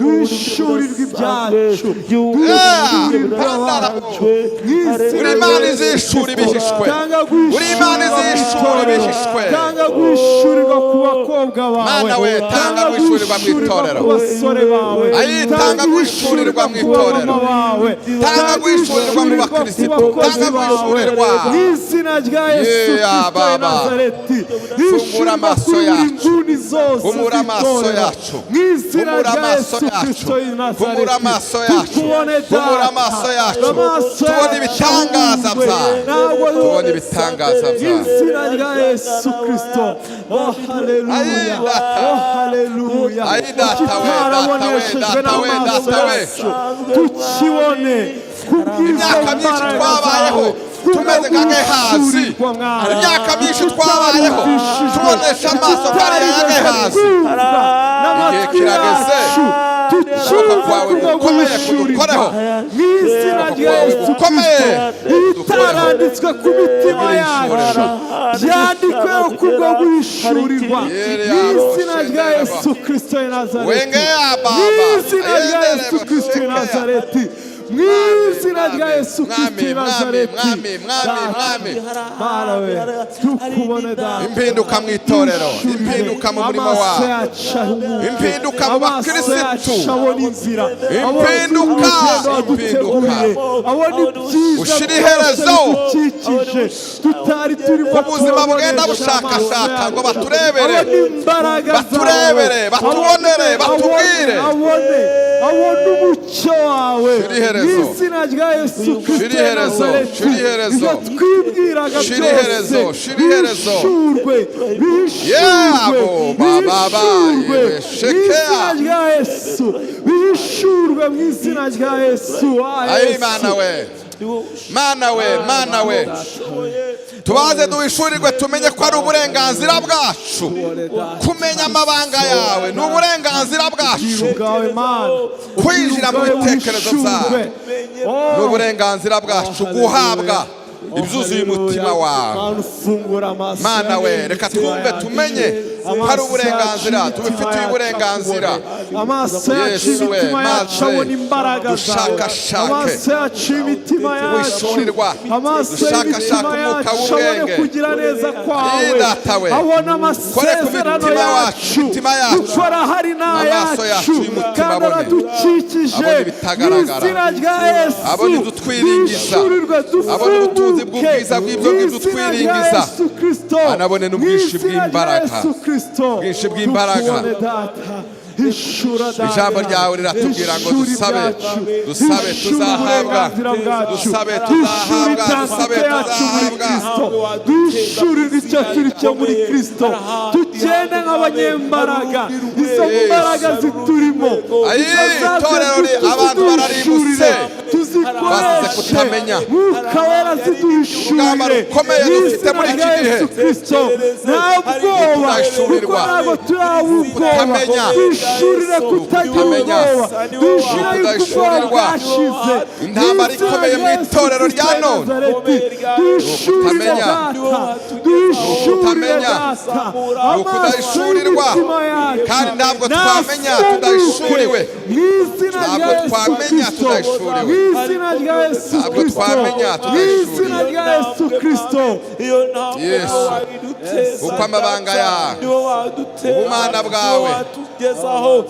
Duhishurirwe ibyacu, duhishurirwe abacu mu izina Uri rya Imana Yesu. izishura ibihishwe. Tanga Uri Imana guhishurirwa mu izishura itorero. ibihishwe. Tanga guhishurirwa ku bakobwa bawe. Mana we, tanga guhishurirwa mu itorero. Ku basore bawe. Ayi, tanga guhishurirwa mu ku itorero. bamama bawe. Tanga guhishurirwa mu bakristo. ku bakozi Tanga bawe. guhishurirwa. Mu izina rya Yesu Yeah, Kristo w'i Baba. Nazareti. Fungura Hishurirwa amaso kuri buri yacu. nguni zose Humura amaso z'itorero. yacu. Mu izina Humura rya amaso Yesu yacu. Kristo w'i Nazareti. Humura amaso yacu. Tukubone, Humura Data. amaso yacu. Amaso Tubone yacu ibitangaza ahumwe. byawe. Ntabwo Tubone ibitangaza byawe. izina rya Yesu Kristo. Oh haleluya. Ayi, Data. Oh haleluya. Ayi, Data we, Data we, Kitarabonesheje Data we, n'amaso Data we. yacu, tukibone kubw'izo Imyaka myinshi mbaraga twabayeho zawe, tumeze nka Gehazi. kubwo guhishurirwa, Mwana. Imyaka myinshi twabayeho tubonesha amaso kariya ya Gehazi. N'amatwi Igihe kirageze. yacu Ukuboko tucyumve kwawe kubwo gukomeye guhishurirwa kudukoreho. mu izina Ukuboko rya kwawe Yesu gukomeye Kristo. Ibitaranditswe ku mitima yacu byandikweho kubwo guhishurirwa mu izina rya Yesu Kristo w'i Nazareti. Wengea Mu Baba. izina rya Yesu Kristo w'i Nazareti. Mu izina rya Yesu Kristo w'i Mwami, mwami, Nazareti. mwami, mwami, mwami. Mana we, tukubone, Data. Impinduka mu itorero, impinduka mu murimo Amaso wawe, yacu ahumuke. impinduka mu Amaso bakirisitu, yacu abona inzira, Impinduka, abona urugendo waduteguriye, abona ibyiza Ushira byose iherezo. bidukikije tutari turimo Ku buzima bugenda turabonesha amaso bushakashaka ngo yacu. baturebere, Abona imbaraga zawe. baturebere, batubonere, batubwire. Abone, abone umucyo wawe Shira iherezo. mu izina rya Yesu Kristo Shira iherezo, w'i Nazareti. shira iherezo. Ibyo twibwiraga Shira iherezo, byose shira iherezo. bihishurwe, bihishurwe, Yabo, baba, ba, bihishurwe yebe, mu shekea. izina rya Yesu, bihishurwe mu izina rya Yesu. Ah, Ayi Yesu. Mana we, Mana we, Mana we, tubaze duhishurirwe, tumenye ko ari uburenganzira bwacu kumenya amabanga yawe. Ni uburenganzira bwacu Ubwawe, Mana, kwinjira mu bitekerezo byawe. Oh, Ni uburenganzira bwacu guhabwa ibyuzuye umutima wawe. Mana, ufungura amaso Mana we, yacu, reka imitima twumve, yacu. tumenye ko ari uburenganzira tubifitiye uburenganzira. Amaso yacu, Yesu we, imitima yacu maze abona imbaraga zawe. dushakashake Amaso yacu, imitima yacu, guhishurirwa, amaso dushakashake y'imitima umwuka yacu abone w'ubwenge. kugira neza kwawe, Ayi, Data we, abona kore ku amasezerano mitima wacu, yacu imitima yacu. dukora hari Amaso yacu n'ayacu y'umutima kandi abone. aradukikije Abone mu ibitagaragara. izina rya Yesu. Abone ibyo utwiringiza. Bishurirwe, Abone ubutunzi dufunguke bw'ubwiza bw'ibyo mu ngibyo izina rya utwiringiza. Yesu Kristo. Anabone Mu n'ubwinshi izina rya bw'imbaraga. Yesu Kristo. Bwinshi bw'imbaraga. Tukubone, Data. Hishura, Data. Ijambo ryawe riratubwira ngo Hishura dusabe, ibyacu. dusabe Hishura tuzahabwa, uburenganzira bwacu. dusabe Hishura tuzahabwa, identite dusabe yacu muri tuzahabwa. Kristo. Duhishurirwe icyo turi cyo muri Kristo. Tugende nk'abanyembaraga. Izo mbaraga ziturimo Ayi, itorero abantu bararimbutse. tuzikoreshe. Bazize kutamenya. Mwuka Wera Urugamba ziduhishurire rukomeye mu dufite izina muri iki rya gihe. Yesu Kristo. Nta bwoba, kuko Kudahishurirwa. ntabwo turaba ubwoba. Kutamenya. Duhishurire kutagira Kutamenya. ubwoba, duhishurire yuko ubwoba Kudahishurirwa. bwashize. Intambara Mu izina ikomeye mu rya Yesu itorero rya Kristo w'i none. Nazareti. Duhishurire, Kutamenya. Data, duhishurire, Kutamenya. Data. Ni Amaso ukudahishurirwa. y'imitima yacu Kandi ntabwo twamenya nafunguke tudahishuriwe. mu izina rya Ntabwo Yesu twamenya Kristo. tudahishuriwe. Mu izina rya Yesu Ntabwo Kristo. twamenya Mu izina tudahishuriwe. rya Yesu Kristo. Yesu, uko amabanga yawe, ubumana bwawe,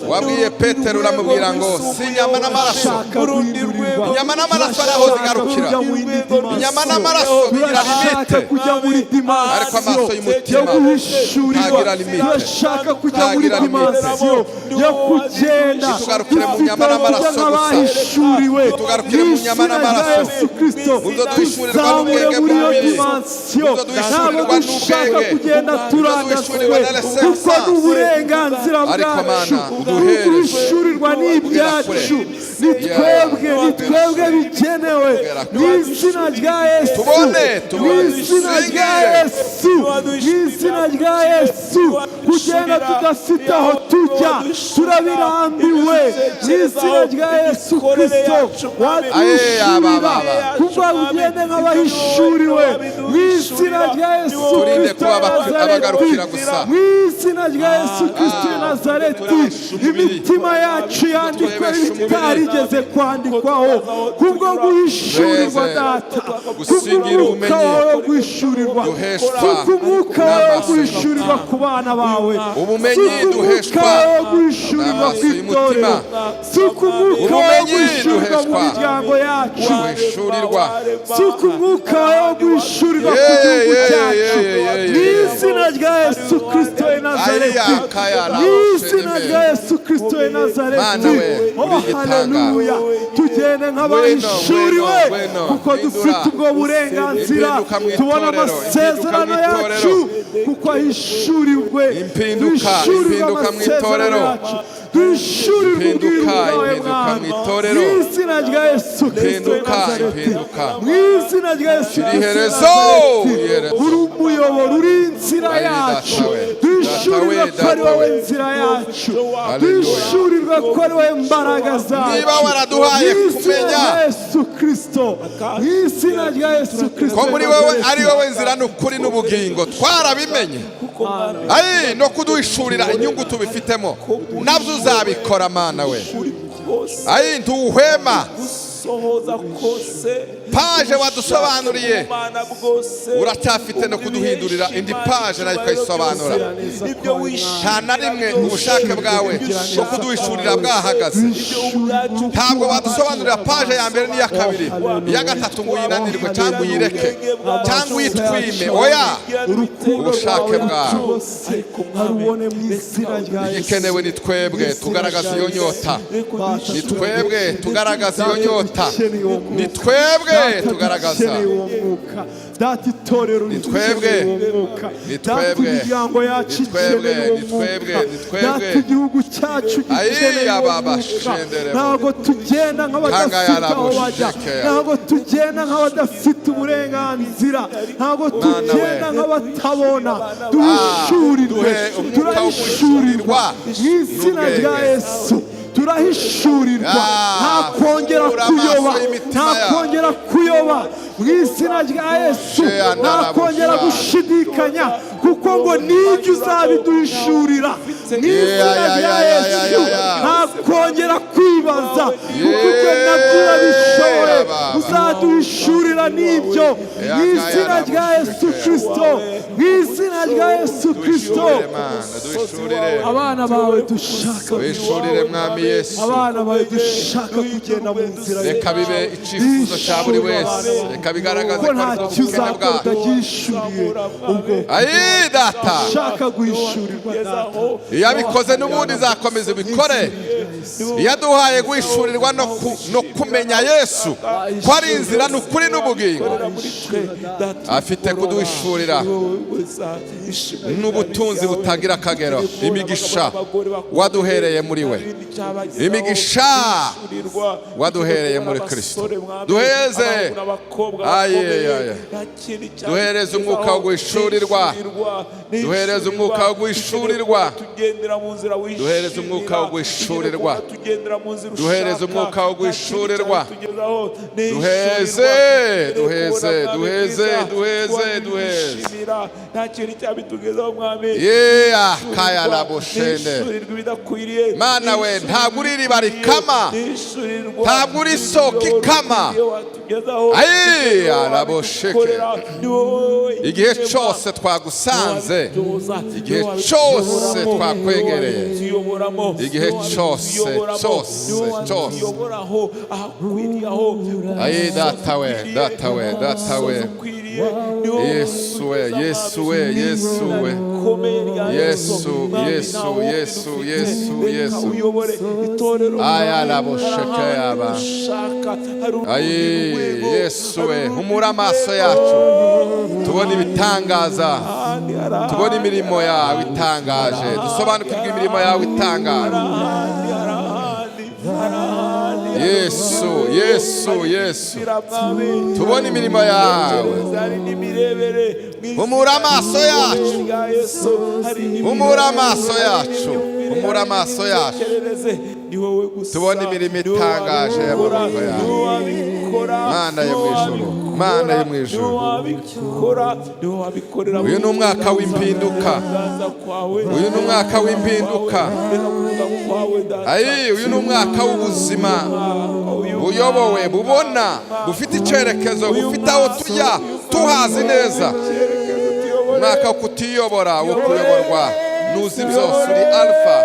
wabwiye Petero uramubwira ngo si inyama n'amaraso. Turashaka guhindurirwa. Inyama n'amaraso ari aho zigarukira. Turashaka kujya mu yindi dimension. Inyama n'amaraso bigira Turashaka limite. kujya muri dimension Ariko amaso y'umutima yo guhishurirwa. ntagira limite. Turashaka kujya muri Ntagira limite. dimension yo kugenda Ntitugarukire mu dufite nyama n'amaraso kujya gusa. nk'abahishuriwe. Ntitugarukire mu nyama Mu izina rya n'amaraso. Yesu Kristo, Mu byo duhishurirwa tuzamure n'ubwenge muri iyo bw'umubiri. dimension. Mu byo Ntabwo duhishurirwa dushaka n'ubwenge. kugenda Mu byo turandaswe, duhishurirwa na kuko resense. ni uburenganzira Ariko bwacu. Mana, uduhere. Guhishurirwa ni ibyacu, ni twebwe, ni twebwe bigenewe Tugera mu izina rya Yesu. Tubone, Mu tubone. izina rya Dusingire. Yesu. Mu izina rya Yesu, kugenda tudafite aho tujya turabirambiwe. Mu izina rya Yesu Kirisito, waduhishurira kuva ugende nk'abahishuriwe. Mu izina rya Yesu Turinde Kirisito kuba wa Nazareti, abagarukira gusa. Mu izina rya Yesu Kirisito wa Nazareti, Turebeshe umubiri. Imitima yacu yandikwa Turebeshe umubiri. ibitarigeze kwandikwaho kubwo guhishurirwa, Duheze Data, gusingira kubw'umwuka ubumenyi wawe wo guhishurirwa. duheshwa Kubw'umwuka wawe wo n'amaso guhishurirwa ku bana bawe, Ubumenyi si duheshwa umwuka wawe wo guhishurirwa ku n'amaso y'umutima. itorero, si umwuka wawe wo Ubumenyi guhishurirwa mu duheshwa miryango yacu, duhishurirwa. Si umwuka wawe wo guhishurirwa ku Ye, gihugu ye, cyacu. ye, ye, Mu ye. izina rya Yesu Kirisito w'i Nazareti, Aya, kaya, mu izina rabo, rya Yesu Kirisito w'i Nazareti, Mana we, oh uri igitanga. haleluya, tugende nk'abahishuriwe, Ngwino, ngwino, kuko hindura. dufite ubwo burenganzira. Impinduka mu Tubona itorero, amasezerano impinduka mu yacu itorero. kuko ahishurirwe. Impinduka, Duhishurirwe impinduka mu amasezerano itorero. yacu, duhishurirwe ubwiru Impinduka, bwawe, impinduka mu Mwami, itorero. mu izina rya Yesu Kirisito w'i Impinduka, Nazareti, impinduka. mu izina rya Yesu Shira Kirisito w'i iherezo, Nazareti. iherezo. Uri umuyoboro, uri inzira Ayi, yacu. Data we, Duhishurirwe Data we, ko ari Data wowe we. nzira yacu, Haleluya. duhishurirwe ko ari wowe mbaraga zacu. Niba waraduhaye Mu izina kumenya rya Yesu Kirisito, mu izina rya Yesu Kirisito ko muri wowe ari wowe nzira n'ukuri n'ubugingo, twarabimenye. Ayi, no kuduhishurira inyungu tubifitemo nabyo uzabikora, Mana we. Ayi, ntuhwema. Gusohoza kose. Page wadusobanuriye, Ubumana bwose. uracyafite no kuduhindurira indi page nayo ukayisobanura. Ibyo Nta na rimwe ubushake bwawe bwo kuduhishurira bwahagaze. Ntabwo wadusobanurira page ya mbere n'iya kabiri, iya gatatu ngo uyinanirwe cyangwa uyireke cyangwa uyitwime. Oya. Urukundo Ubushake rwawe bwawe. rwose harubone mu izina rya Yesu. Igikenewe ni twebwe tugaragaza iyo nyota, ni twebwe tugaragaza iyo nyota, ni twebwe tugaragaza. Dukeneye uwo mwuka, Data. Itorero Ni twebwe. rikeneye uwo mwuka, Ni Data. twebwe. Imiryango yacu Ni twebwe. ikeneye uwo Ni twebwe. mwuka, Ni twebwe. Data. Igihugu cyacu gikeneye Ayi, uwo baba, mwuka. shenderemo. Ntabwo tugenda nk'abadafite aho bajya, Tanga ntabwo tugenda nk'abadafite uburenganzira, ntabwo tugenda nk'abatabona. Duhishurirwe, Duhe umwuka wo turahishurirwa guhishurirwa mu izina rya n'ubwenge. Yesu, turahishurirwa. Ah, Nta kongera fungura amaso kuyoba, y'imitima nta yacu. kongera kuyoba mu izina rya Yesu, Shea nta kongera ndarabusha. gushidikanya, kuko ngo nibyo uzabiduhishurira mu izina Yeah, rya yeah, yeah, Yesu. yeah, yeah. Nta kongera kwibaza, kuko ibyo nabyo urabishoboye, Baba. uzaduhishurira n'ibyo mu izina rya Yesu Kirisito, mu izina rya Yesu Kirisito. Duhishurire, Mana, duhishurire. Abana bawe dushaka, Duhishurire, Mwami Yesu. abana bawe dushaka kugenda mu nzira. Reka bibe icyifuzo cya buri wese, reka bigaragaze Ko ko nta aribwo cyo bukene uzakora bwacu. utagishyuriye ubwo. Ayi, Data. Ushaka guhishurirwa, Data. Iyo abikoze n'ubundi izakomeza ubikore. Iyo aduhaye guhishurirwa no kumenya Yesu ko ari inzira n'ukuri n'ubugingo, afite kuduhishurira n'ubutunzi butagira akagero, imigisha waduhereye muri we, imigisha waduhereye muri Kristo. Duheze, aye, aye, duhereze umwuka wo guhishurirwa, duhereze umwuka wo guhishurirwa, duhereze umwuka wo guhishurirwa, duhereze umwuka wo guhishurirwa, duheze, duheze, duheze, duheze, duheze. Nta kintu cyabitugezaho, Mwami. Yeah, kaya la boshende. Nishurirwa ibidakwiriye. Mana we, ntabwo uri iriba rikama. Nishurirwa. Ntabwo uri isoko ikama. Watugezaho. Ayi, arabosheke. Ni wowe. Igihe cyose twagusanze, igihe cyose twakwegereye, igihe cyose, cyose, cyose. Ayi, Data we, Data we, Data we. Yesu we, Yesu we, Yesu we. Yesu, Yesu, Yesu, Yesu, Yesu. Aya rabosheke yaba. Ayi, Yesu we, humura amaso yacu tubona ibitangaza, tubona imirimo yawe itangaje, dusobanukirwe imirimo yawe itangaje. Yesu, Yesu, Yesu. Inzira, Mwami. Tubone imirimo yawe. Imitekerereze, hari n'imirebere mu izina Humura amaso yacu. rya Yesu. Hari n'imirebere, Humura amaso yacu. n'imyumvire, Humura hari amaso yacu. n'imitekerereze. Ni wowe gusa. Tubone imirimo Ni wowe itangaje wabikora, y'amaboko yawe. ni wowe wabikora, Mana yo ni mu wowe ijuru, wabikora, Mana yo mu ni ijuru. wowe wabikora, ni wowe wabikorera Uyu ni umwaka w'impinduka. Kuganza kwawe. Uyu ni umwaka w'impinduka. Reka kuvuga kwawe, Data. Ayi, uyu ni umwaka w'ubuzima Uyu buyobowe, bubona, bufite icyerekezo, bufite aho tujya tuhazi neza. cyerekezo tuyobore. Umwaka wo kutiyobora, wo kuyoborwa nuzi byose, uri Alfa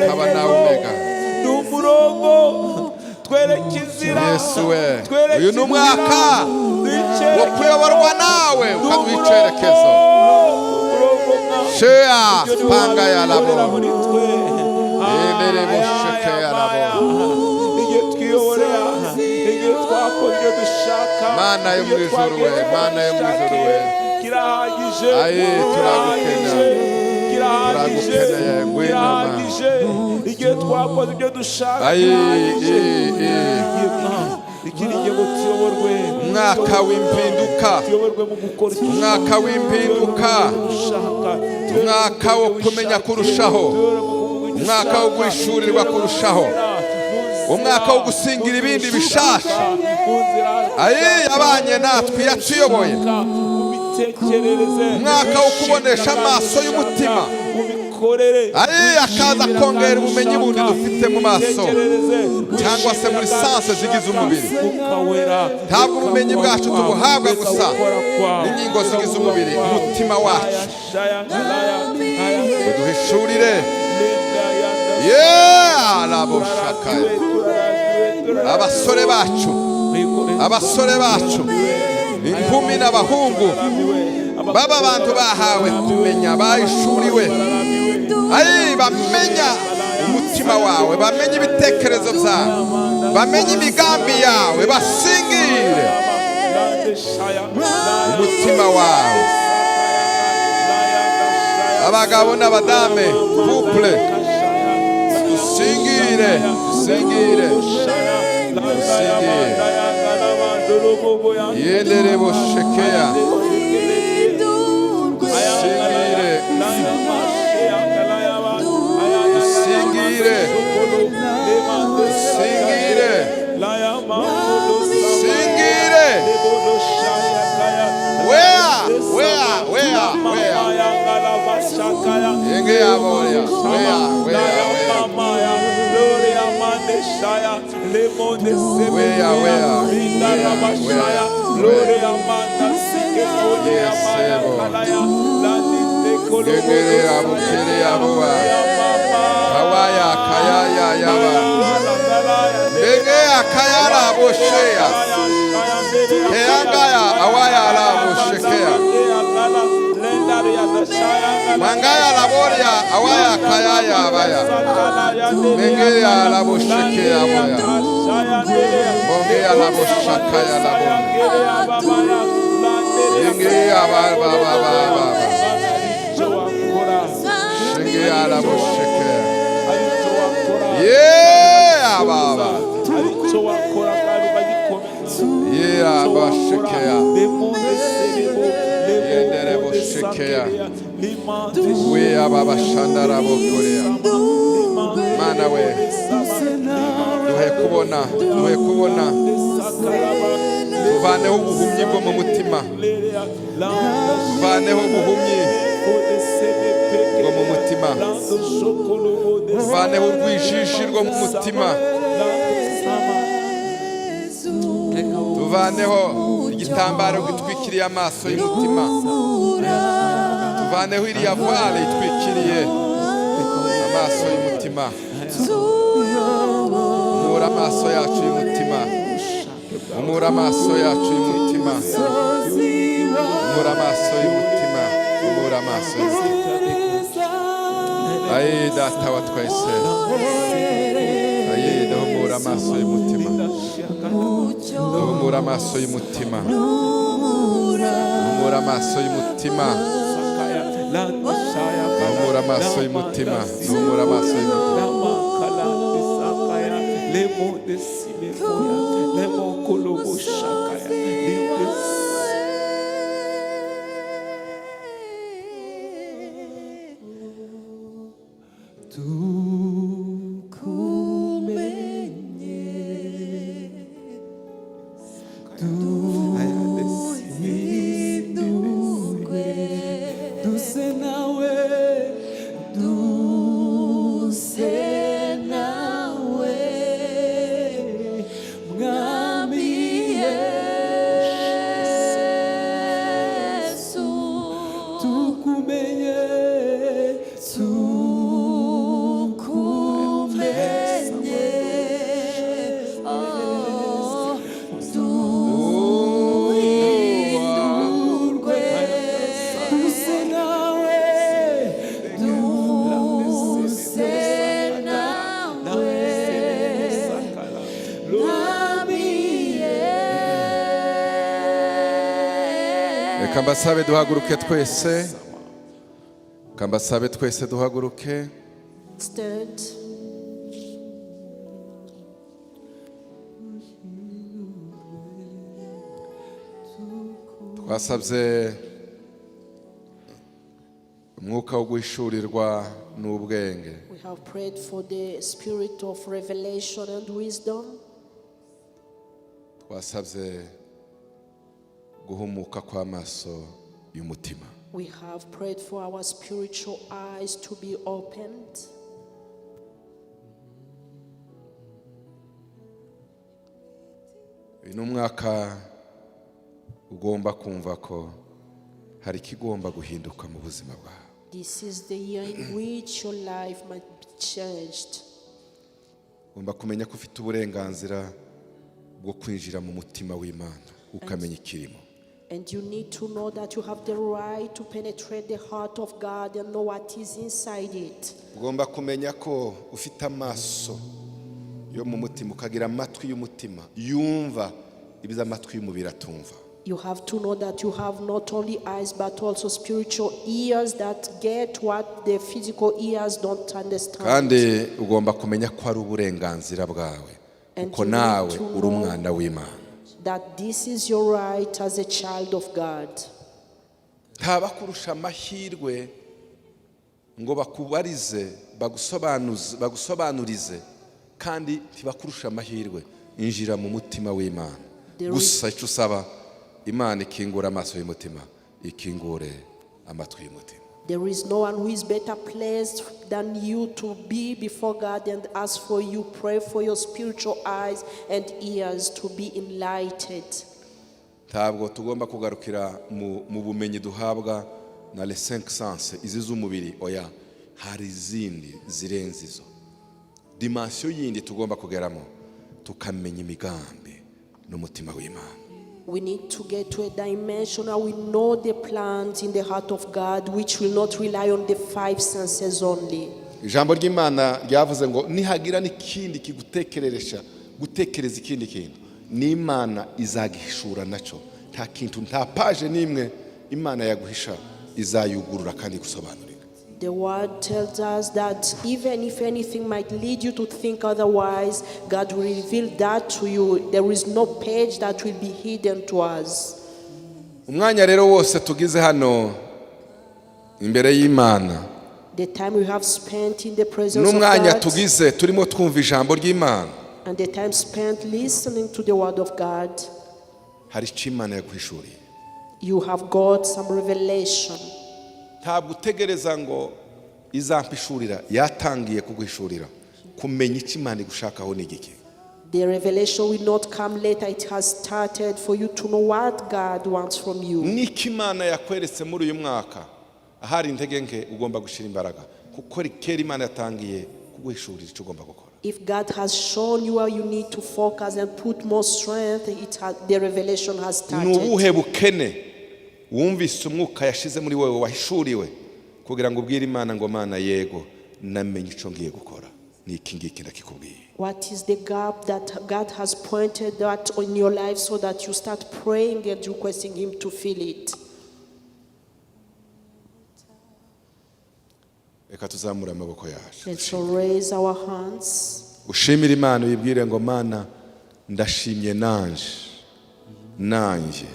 akaba na Omega. Ni umurongo, twereke inzira. Yesu we, Twereke uyu ni umwaka inzira, wo kuyoborwa nawe, Ni ukaduha icyerekezo. umurongo, Mwami. Shea Ibyo ni panga ya wabikorera labo muri twe. Ebere bosheke ya labo. Igihe twiyoborera, igihe twakora ibyo dushaka, Mana yo mu igihe ijuru we, twagenza uko Mana yo mu ijuru we. Kirahagije, Ayi, turagukena. kirahagije, Turagukeneye, ngwino, Mana. kirahagije. Igihe twakoze ibyo dushaka, Ayi, kirahagije. i, i. Iki ni igihe ngo tuyoborwe. Umwaka w'impinduka. Tuyoborwe mu gukora icyo Umwaka w'impinduka. ushaka. Umwaka wo kumenya kurushaho. Umwaka wo guhishurirwa kurushaho. Umwaka wo gusingira ibindi bishasha. Ayi, yabanye natwe, yatuyoboye. Umwaka wo kubonesha amaso y'umutima. Ayi, akaza kongera ubumenyi bundi dufite mu maso cyangwa se muri sens zigize umubiri. Ntabwo ubumenyi bwacu tubuhabwa gusa n'ingingo zigize umubiri, umutima wacu uduhishurire. Yeah, raboshakaya. Abasore bacu, abasore bacu, inkumi n'abahungu, baba abantu bahawe kumenya, bahishuriwe. Ayi, bamenya umutima wawe, bamenye ibitekerezo byawe, bamenye imigambi yawe, basingire umutima wawe. Abagabo n'abadame, couple, dusingire, dusingire, dusingire. Yendere boshekeya. Dusingire, dusingire, dusingire, dusingire. Wea, wea, wea, wea. Yenge yaboya, wea, wea, wea. Wea, wea, wea, wea. Yes, ebo. Gengere yabo, kere yabo wa. Kawaya, kayaya, yaba. Benge kayara bosheya. Keyangaya, awaya la boshekeya. Mangaya laboria, awaya kayaya abaya. Benge ya la boshekeya boya. Bonge ya la boshakaya labo. Yenge ya ba ba ba ba ba. Shenge ya la boshekeya. Yeah, baba. Yeah, bashekeya. Yendere boshekeya. We ababa shandara bokorea. Mana we. Duhe kubona, duhe kubona. Tuvaneho ubuhumyi bwo mu mutima. Tuvaneho ubuhumyi bwo mu mutima. Tuvaneho urwijiji rwo mu mutima. Tuvaneho igitambaro gitwikiriye amaso y'umutima. Tuvaneho iriya voile itwikiriye amaso y'umutima. Umura amaso yacu y'umutima. Umura amaso yacu y'umutima. Umura amaso y'umutima. Umura amaso y'umutima. Ayi, Data wa twese. Ayi, duhumura amaso y'umutima. Duhumura amaso y'umutima. Duhumura amaso y'umutima. Duhumura amaso y'umutima. Duhumura amaso y'umutima. Lemo de simekoya. Lemo kolobo shakaya. Lemo Tukumenye de duse nawe duse nawe mwami Yesu tukumenye tukumenye oh duhindurwe duse nawe duse nawe Mwami Reka mbasabe duhaguruke twese. Reka mbasabe twese duhaguruke. Stand. Twasabye umwuka wo guhishurirwa n'ubwenge. We have prayed for the spirit of revelation and wisdom. Twasabye guhumuka kw'amaso y'umutima. We have prayed for our spiritual eyes to be opened. Uyu ni umwaka ugomba kumva ko hari ikigomba guhinduka mu buzima bwawe. This is the year in which your life might be changed. Ugomba kumenya ko ufite uburenganzira bwo kwinjira mu mutima w'Imana ukamenya ikirimo. And you need to know that you have the right to penetrate the heart of God and know what is inside it. Ugomba kumenya ko ufite amaso yo mu mutima ukagira amatwi y'umutima yumva ibyo amatwi y'umubiri atumva. You have to know that you have not only eyes but also spiritual ears that get what the physical ears don't understand. Kandi ugomba kumenya ko ari uburenganzira bwawe And kuko you need nawe to uri know umwana w'Imana. that this is your right as a child of God. Ntabakurusha amahirwe ngo bakubarize bagusobanurize kandi ntibakurusha amahirwe injira mu mutima w'Imana. Gusa icyo usaba Imana ikingura amaso y'umutima ikingure amatwi y'umutima. There is no one who is better placed than you to be before God and ask for you, pray for your spiritual eyes and ears to be enlightened. Ntabwo tugomba kugarukira mu bumenyi duhabwa na les cinq sens izi z'umubiri oya hari izindi zirenze izo dimension yindi tugomba kugeramo tukamenya imigambi n'umutima w'Imana. We need to get to a dimension where we know the plans in the heart of God, which will not rely on the five senses only. Ijambo ry'Imana ryavuze ngo nihagira n'ikindi kigutekereresha gutekereza ikindi kintu n'Imana izagihishura nacyo nta kintu nta page n'imwe Imana yaguhisha izayugurura kandi igusobanurira. The word tells us that even if anything might lead you to think otherwise, God will reveal that to you. There is no page that will be hidden to us. Umwanya rero wose tugize hano imbere y'Imana The time we have spent in the presence of n'umwanya God tugize turimo twumva ijambo ry'Imana and the time spent listening to the word of God, hari icyo Imana yaguhishuriye. You have got some revelation. Ntabwo utegereza ngo izampishurira yatangiye kuguhishurira kumenya icyo Imana igushakaho ni igiki. The revelation will not come later, it has started for you to know what God wants from you. N'icyo Imana yakweretse muri uyu mwaka ahari intege nke ugomba gushyira imbaraga kuko kera Imana yatangiye kuguhishurira icyo ugomba gukora. If God has shown you where you need to focus and put more strength, the revelation has Ni started. ubuhe bukene wumvise umwuka yashize muri wowe wahishuriwe kugira ngo ubwire Imana ngo Mana yego namenye icyo ngiye gukora ni iki ngiki ndakikubwiye. What is the gap that God has pointed out in your life so that you start praying and requesting Him to fill it? Reka tuzamure amaboko yacu. Let's all raise our hands. Ushimire Imana, uyibwire ngo: "Mana, ndashimye nanje nanjye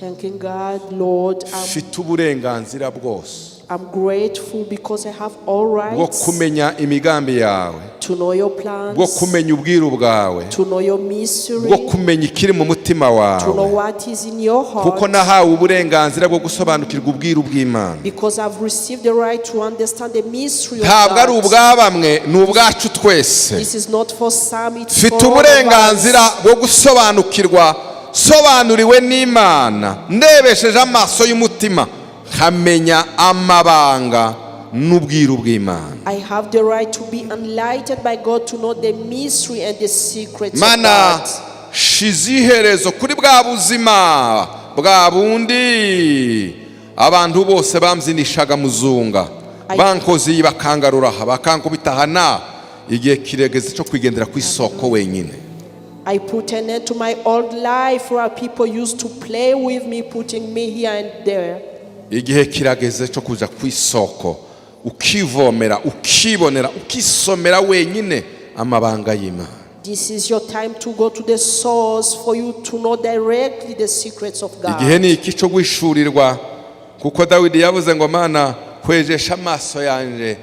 Thanking God, Lord, mfite uburenganzira bwose I'm grateful because I have all bwo rights kumenya imigambi yawe, to know your bwo plans, kumenya ubwiru bwawe, to know your mystery, bwo kumenya ikiri mu mutima to know wawe, what is in your kuko heart. nahawe uburenganzira bwo gusobanukirwa ubwiru bw'Imana." Because I've received the right to understand the mystery of Ntabwo ari God. ubwa bamwe, ni ubwacu twese. This is not for some, it's Mfite for all of uburenganzira us. bwo gusobanukirwa, sobanuriwe n'Imana, ndebesheje amaso y'umutima nkamenya amabanga n'ubwiru bw'Imana. I have the right to be enlightened by God, to know the mystery and the secrets of Mana, God. shize iherezo kuri bwa buzima bwa bundi abantu bose bamzinishaga muzunga, bankoze iyi, bakangarura aha, bakankubita aha na. Igihe kiregeze cyo kwigendera ku isoko wenyine. I put an end to my old life where people used to play with me, putting me here and there. Igihe kirageze cyo kuja ku isoko, ukivomera, ukibonera, ukisomera wenyine amabanga y'Imana. This is your time to go to the source for you to know directly the secrets of God. Igihe ni iki cyo guhishurirwa, kuko Dawidi yavuze ngo: "Mana, hwejesha amaso yanjye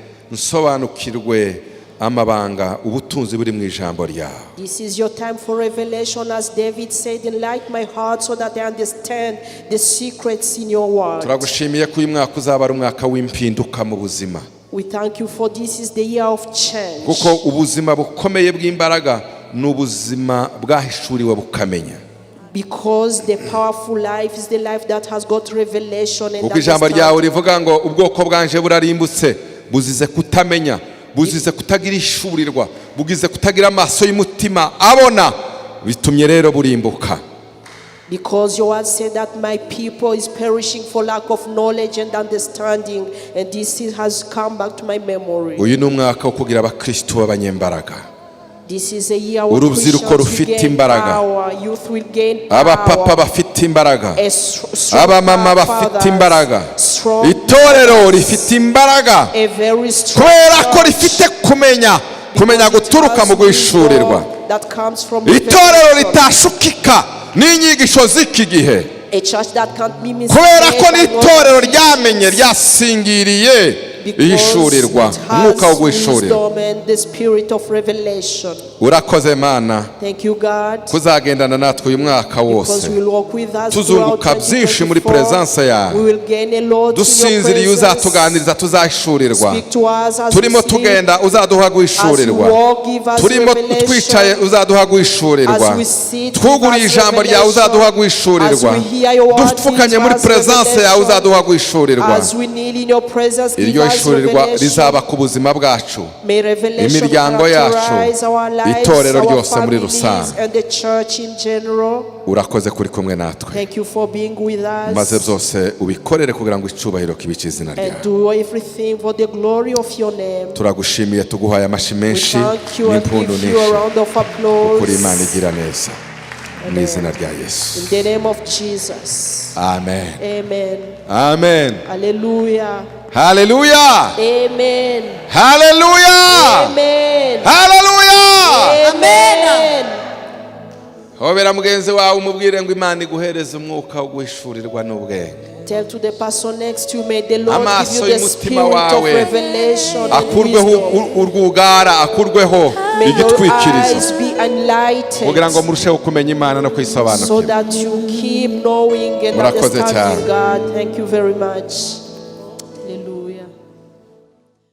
nsobanukirwe amabanga, ubutunzi buri mu ijambo ryawe." This is your time for revelation, as David said, "Enlighten my heart so that I understand the secrets in your word." Turagushimiye ko uyu mwaka uzaba ari umwaka w'impinduka mu buzima, We thank you for this is the year of change. kuko ubuzima bukomeye bw'imbaraga ni ubuzima bwahishuriwe bukamenya. Because the powerful life is the life that has got revelation and Kuko ijambo ryawe understanding. rivuga ngo ubwoko bwanje burarimbutse, buzize kutamenya, buzize kutagira ishurirwa, bugize kutagira amaso y'umutima abona, bitumye rero burimbuka. Because your word said that my people is perishing for lack of knowledge and understanding, and this has come back to my memory. Uyu ni umwaka wo kugira abakristo b'abanyembaraga. This is a year where Urubyiruko Christians will rufite gain imbaraga. power, youth will gain Abapapa power, bafite imbaraga, a strong abamama bafite fathers, imbaraga, strong itorero mothers, rifite imbaraga, a very strong kubera ko church, rifite kumenya, kumenya because it guturuka has mu guhishurirwa, wisdom that comes from itorero revelation. ritashukika n'inyigisho z'iki gihe, A church that can't be misled kubera ko by n'itorero what ryamenye, ryasingiriye because ihishurirwa, it umwuka wo has guhishurirwa. wisdom and the spirit of revelation. Urakoze Mana Thank you, God, kuzagendana natwe uyu mwaka because wose. you will walk with us Tuzunguka throughout byinshi muri 2024. presence yawe. We will gain a lot in your Dusinziriye presence. uzatuganiriza, tuzahishurirwa. Speak to us as Turimo we sleep. tugenda uzaduha As we guhishurirwa. walk, give us Turimo revelation. twicaye uzaduha guhishurirwa. As we sit, Twuguriye give us ijambo ryawe uzaduha revelation. guhishurirwa. As we hear your word, Dupfukanye give muri us presence yawe revelation. uzaduha guhishurirwa. As we kneel in your presence, give Iryo us hishurirwa revelation. rizaba ku buzima bwacu, May revelation imiryango yacu, characterize our lives, itorero our ryose muri families, rusange. and the church in general. Urakoze kuri kumwe natwe. Thank you for being with Maze us. byose ubikorere kugira ngo icubahiro kibice izina And ryawe. do everything for the glory of your name. Turagushimiye, tuguhaye amashyi We menshi thank you and n'impundu give you a nyinshi, round of kuri Imana applause. igira neza, mu izina rya Yesu. In the name of Jesus. Amen. Amen. Amen. Hallelujah. Haleluya. Amen. Haleluya. Amen. Haleluya. Amen. Hobera mugenzi wawe, umubwire ngo Imana iguhereze umwuka wo guhishurirwa n'ubwenge. Tell to the person next to you, may the Lord give Amaso you the y'umutima spirit of wawe revelation and akurweho wisdom. urwugara, akurweho May your igitwikirizo, eyes be enlightened kugira ngo murusheho kumenya Imana no so kuyisobanukirwa. that you keep knowing and Murakoze understanding cyane. God. Thank you very much.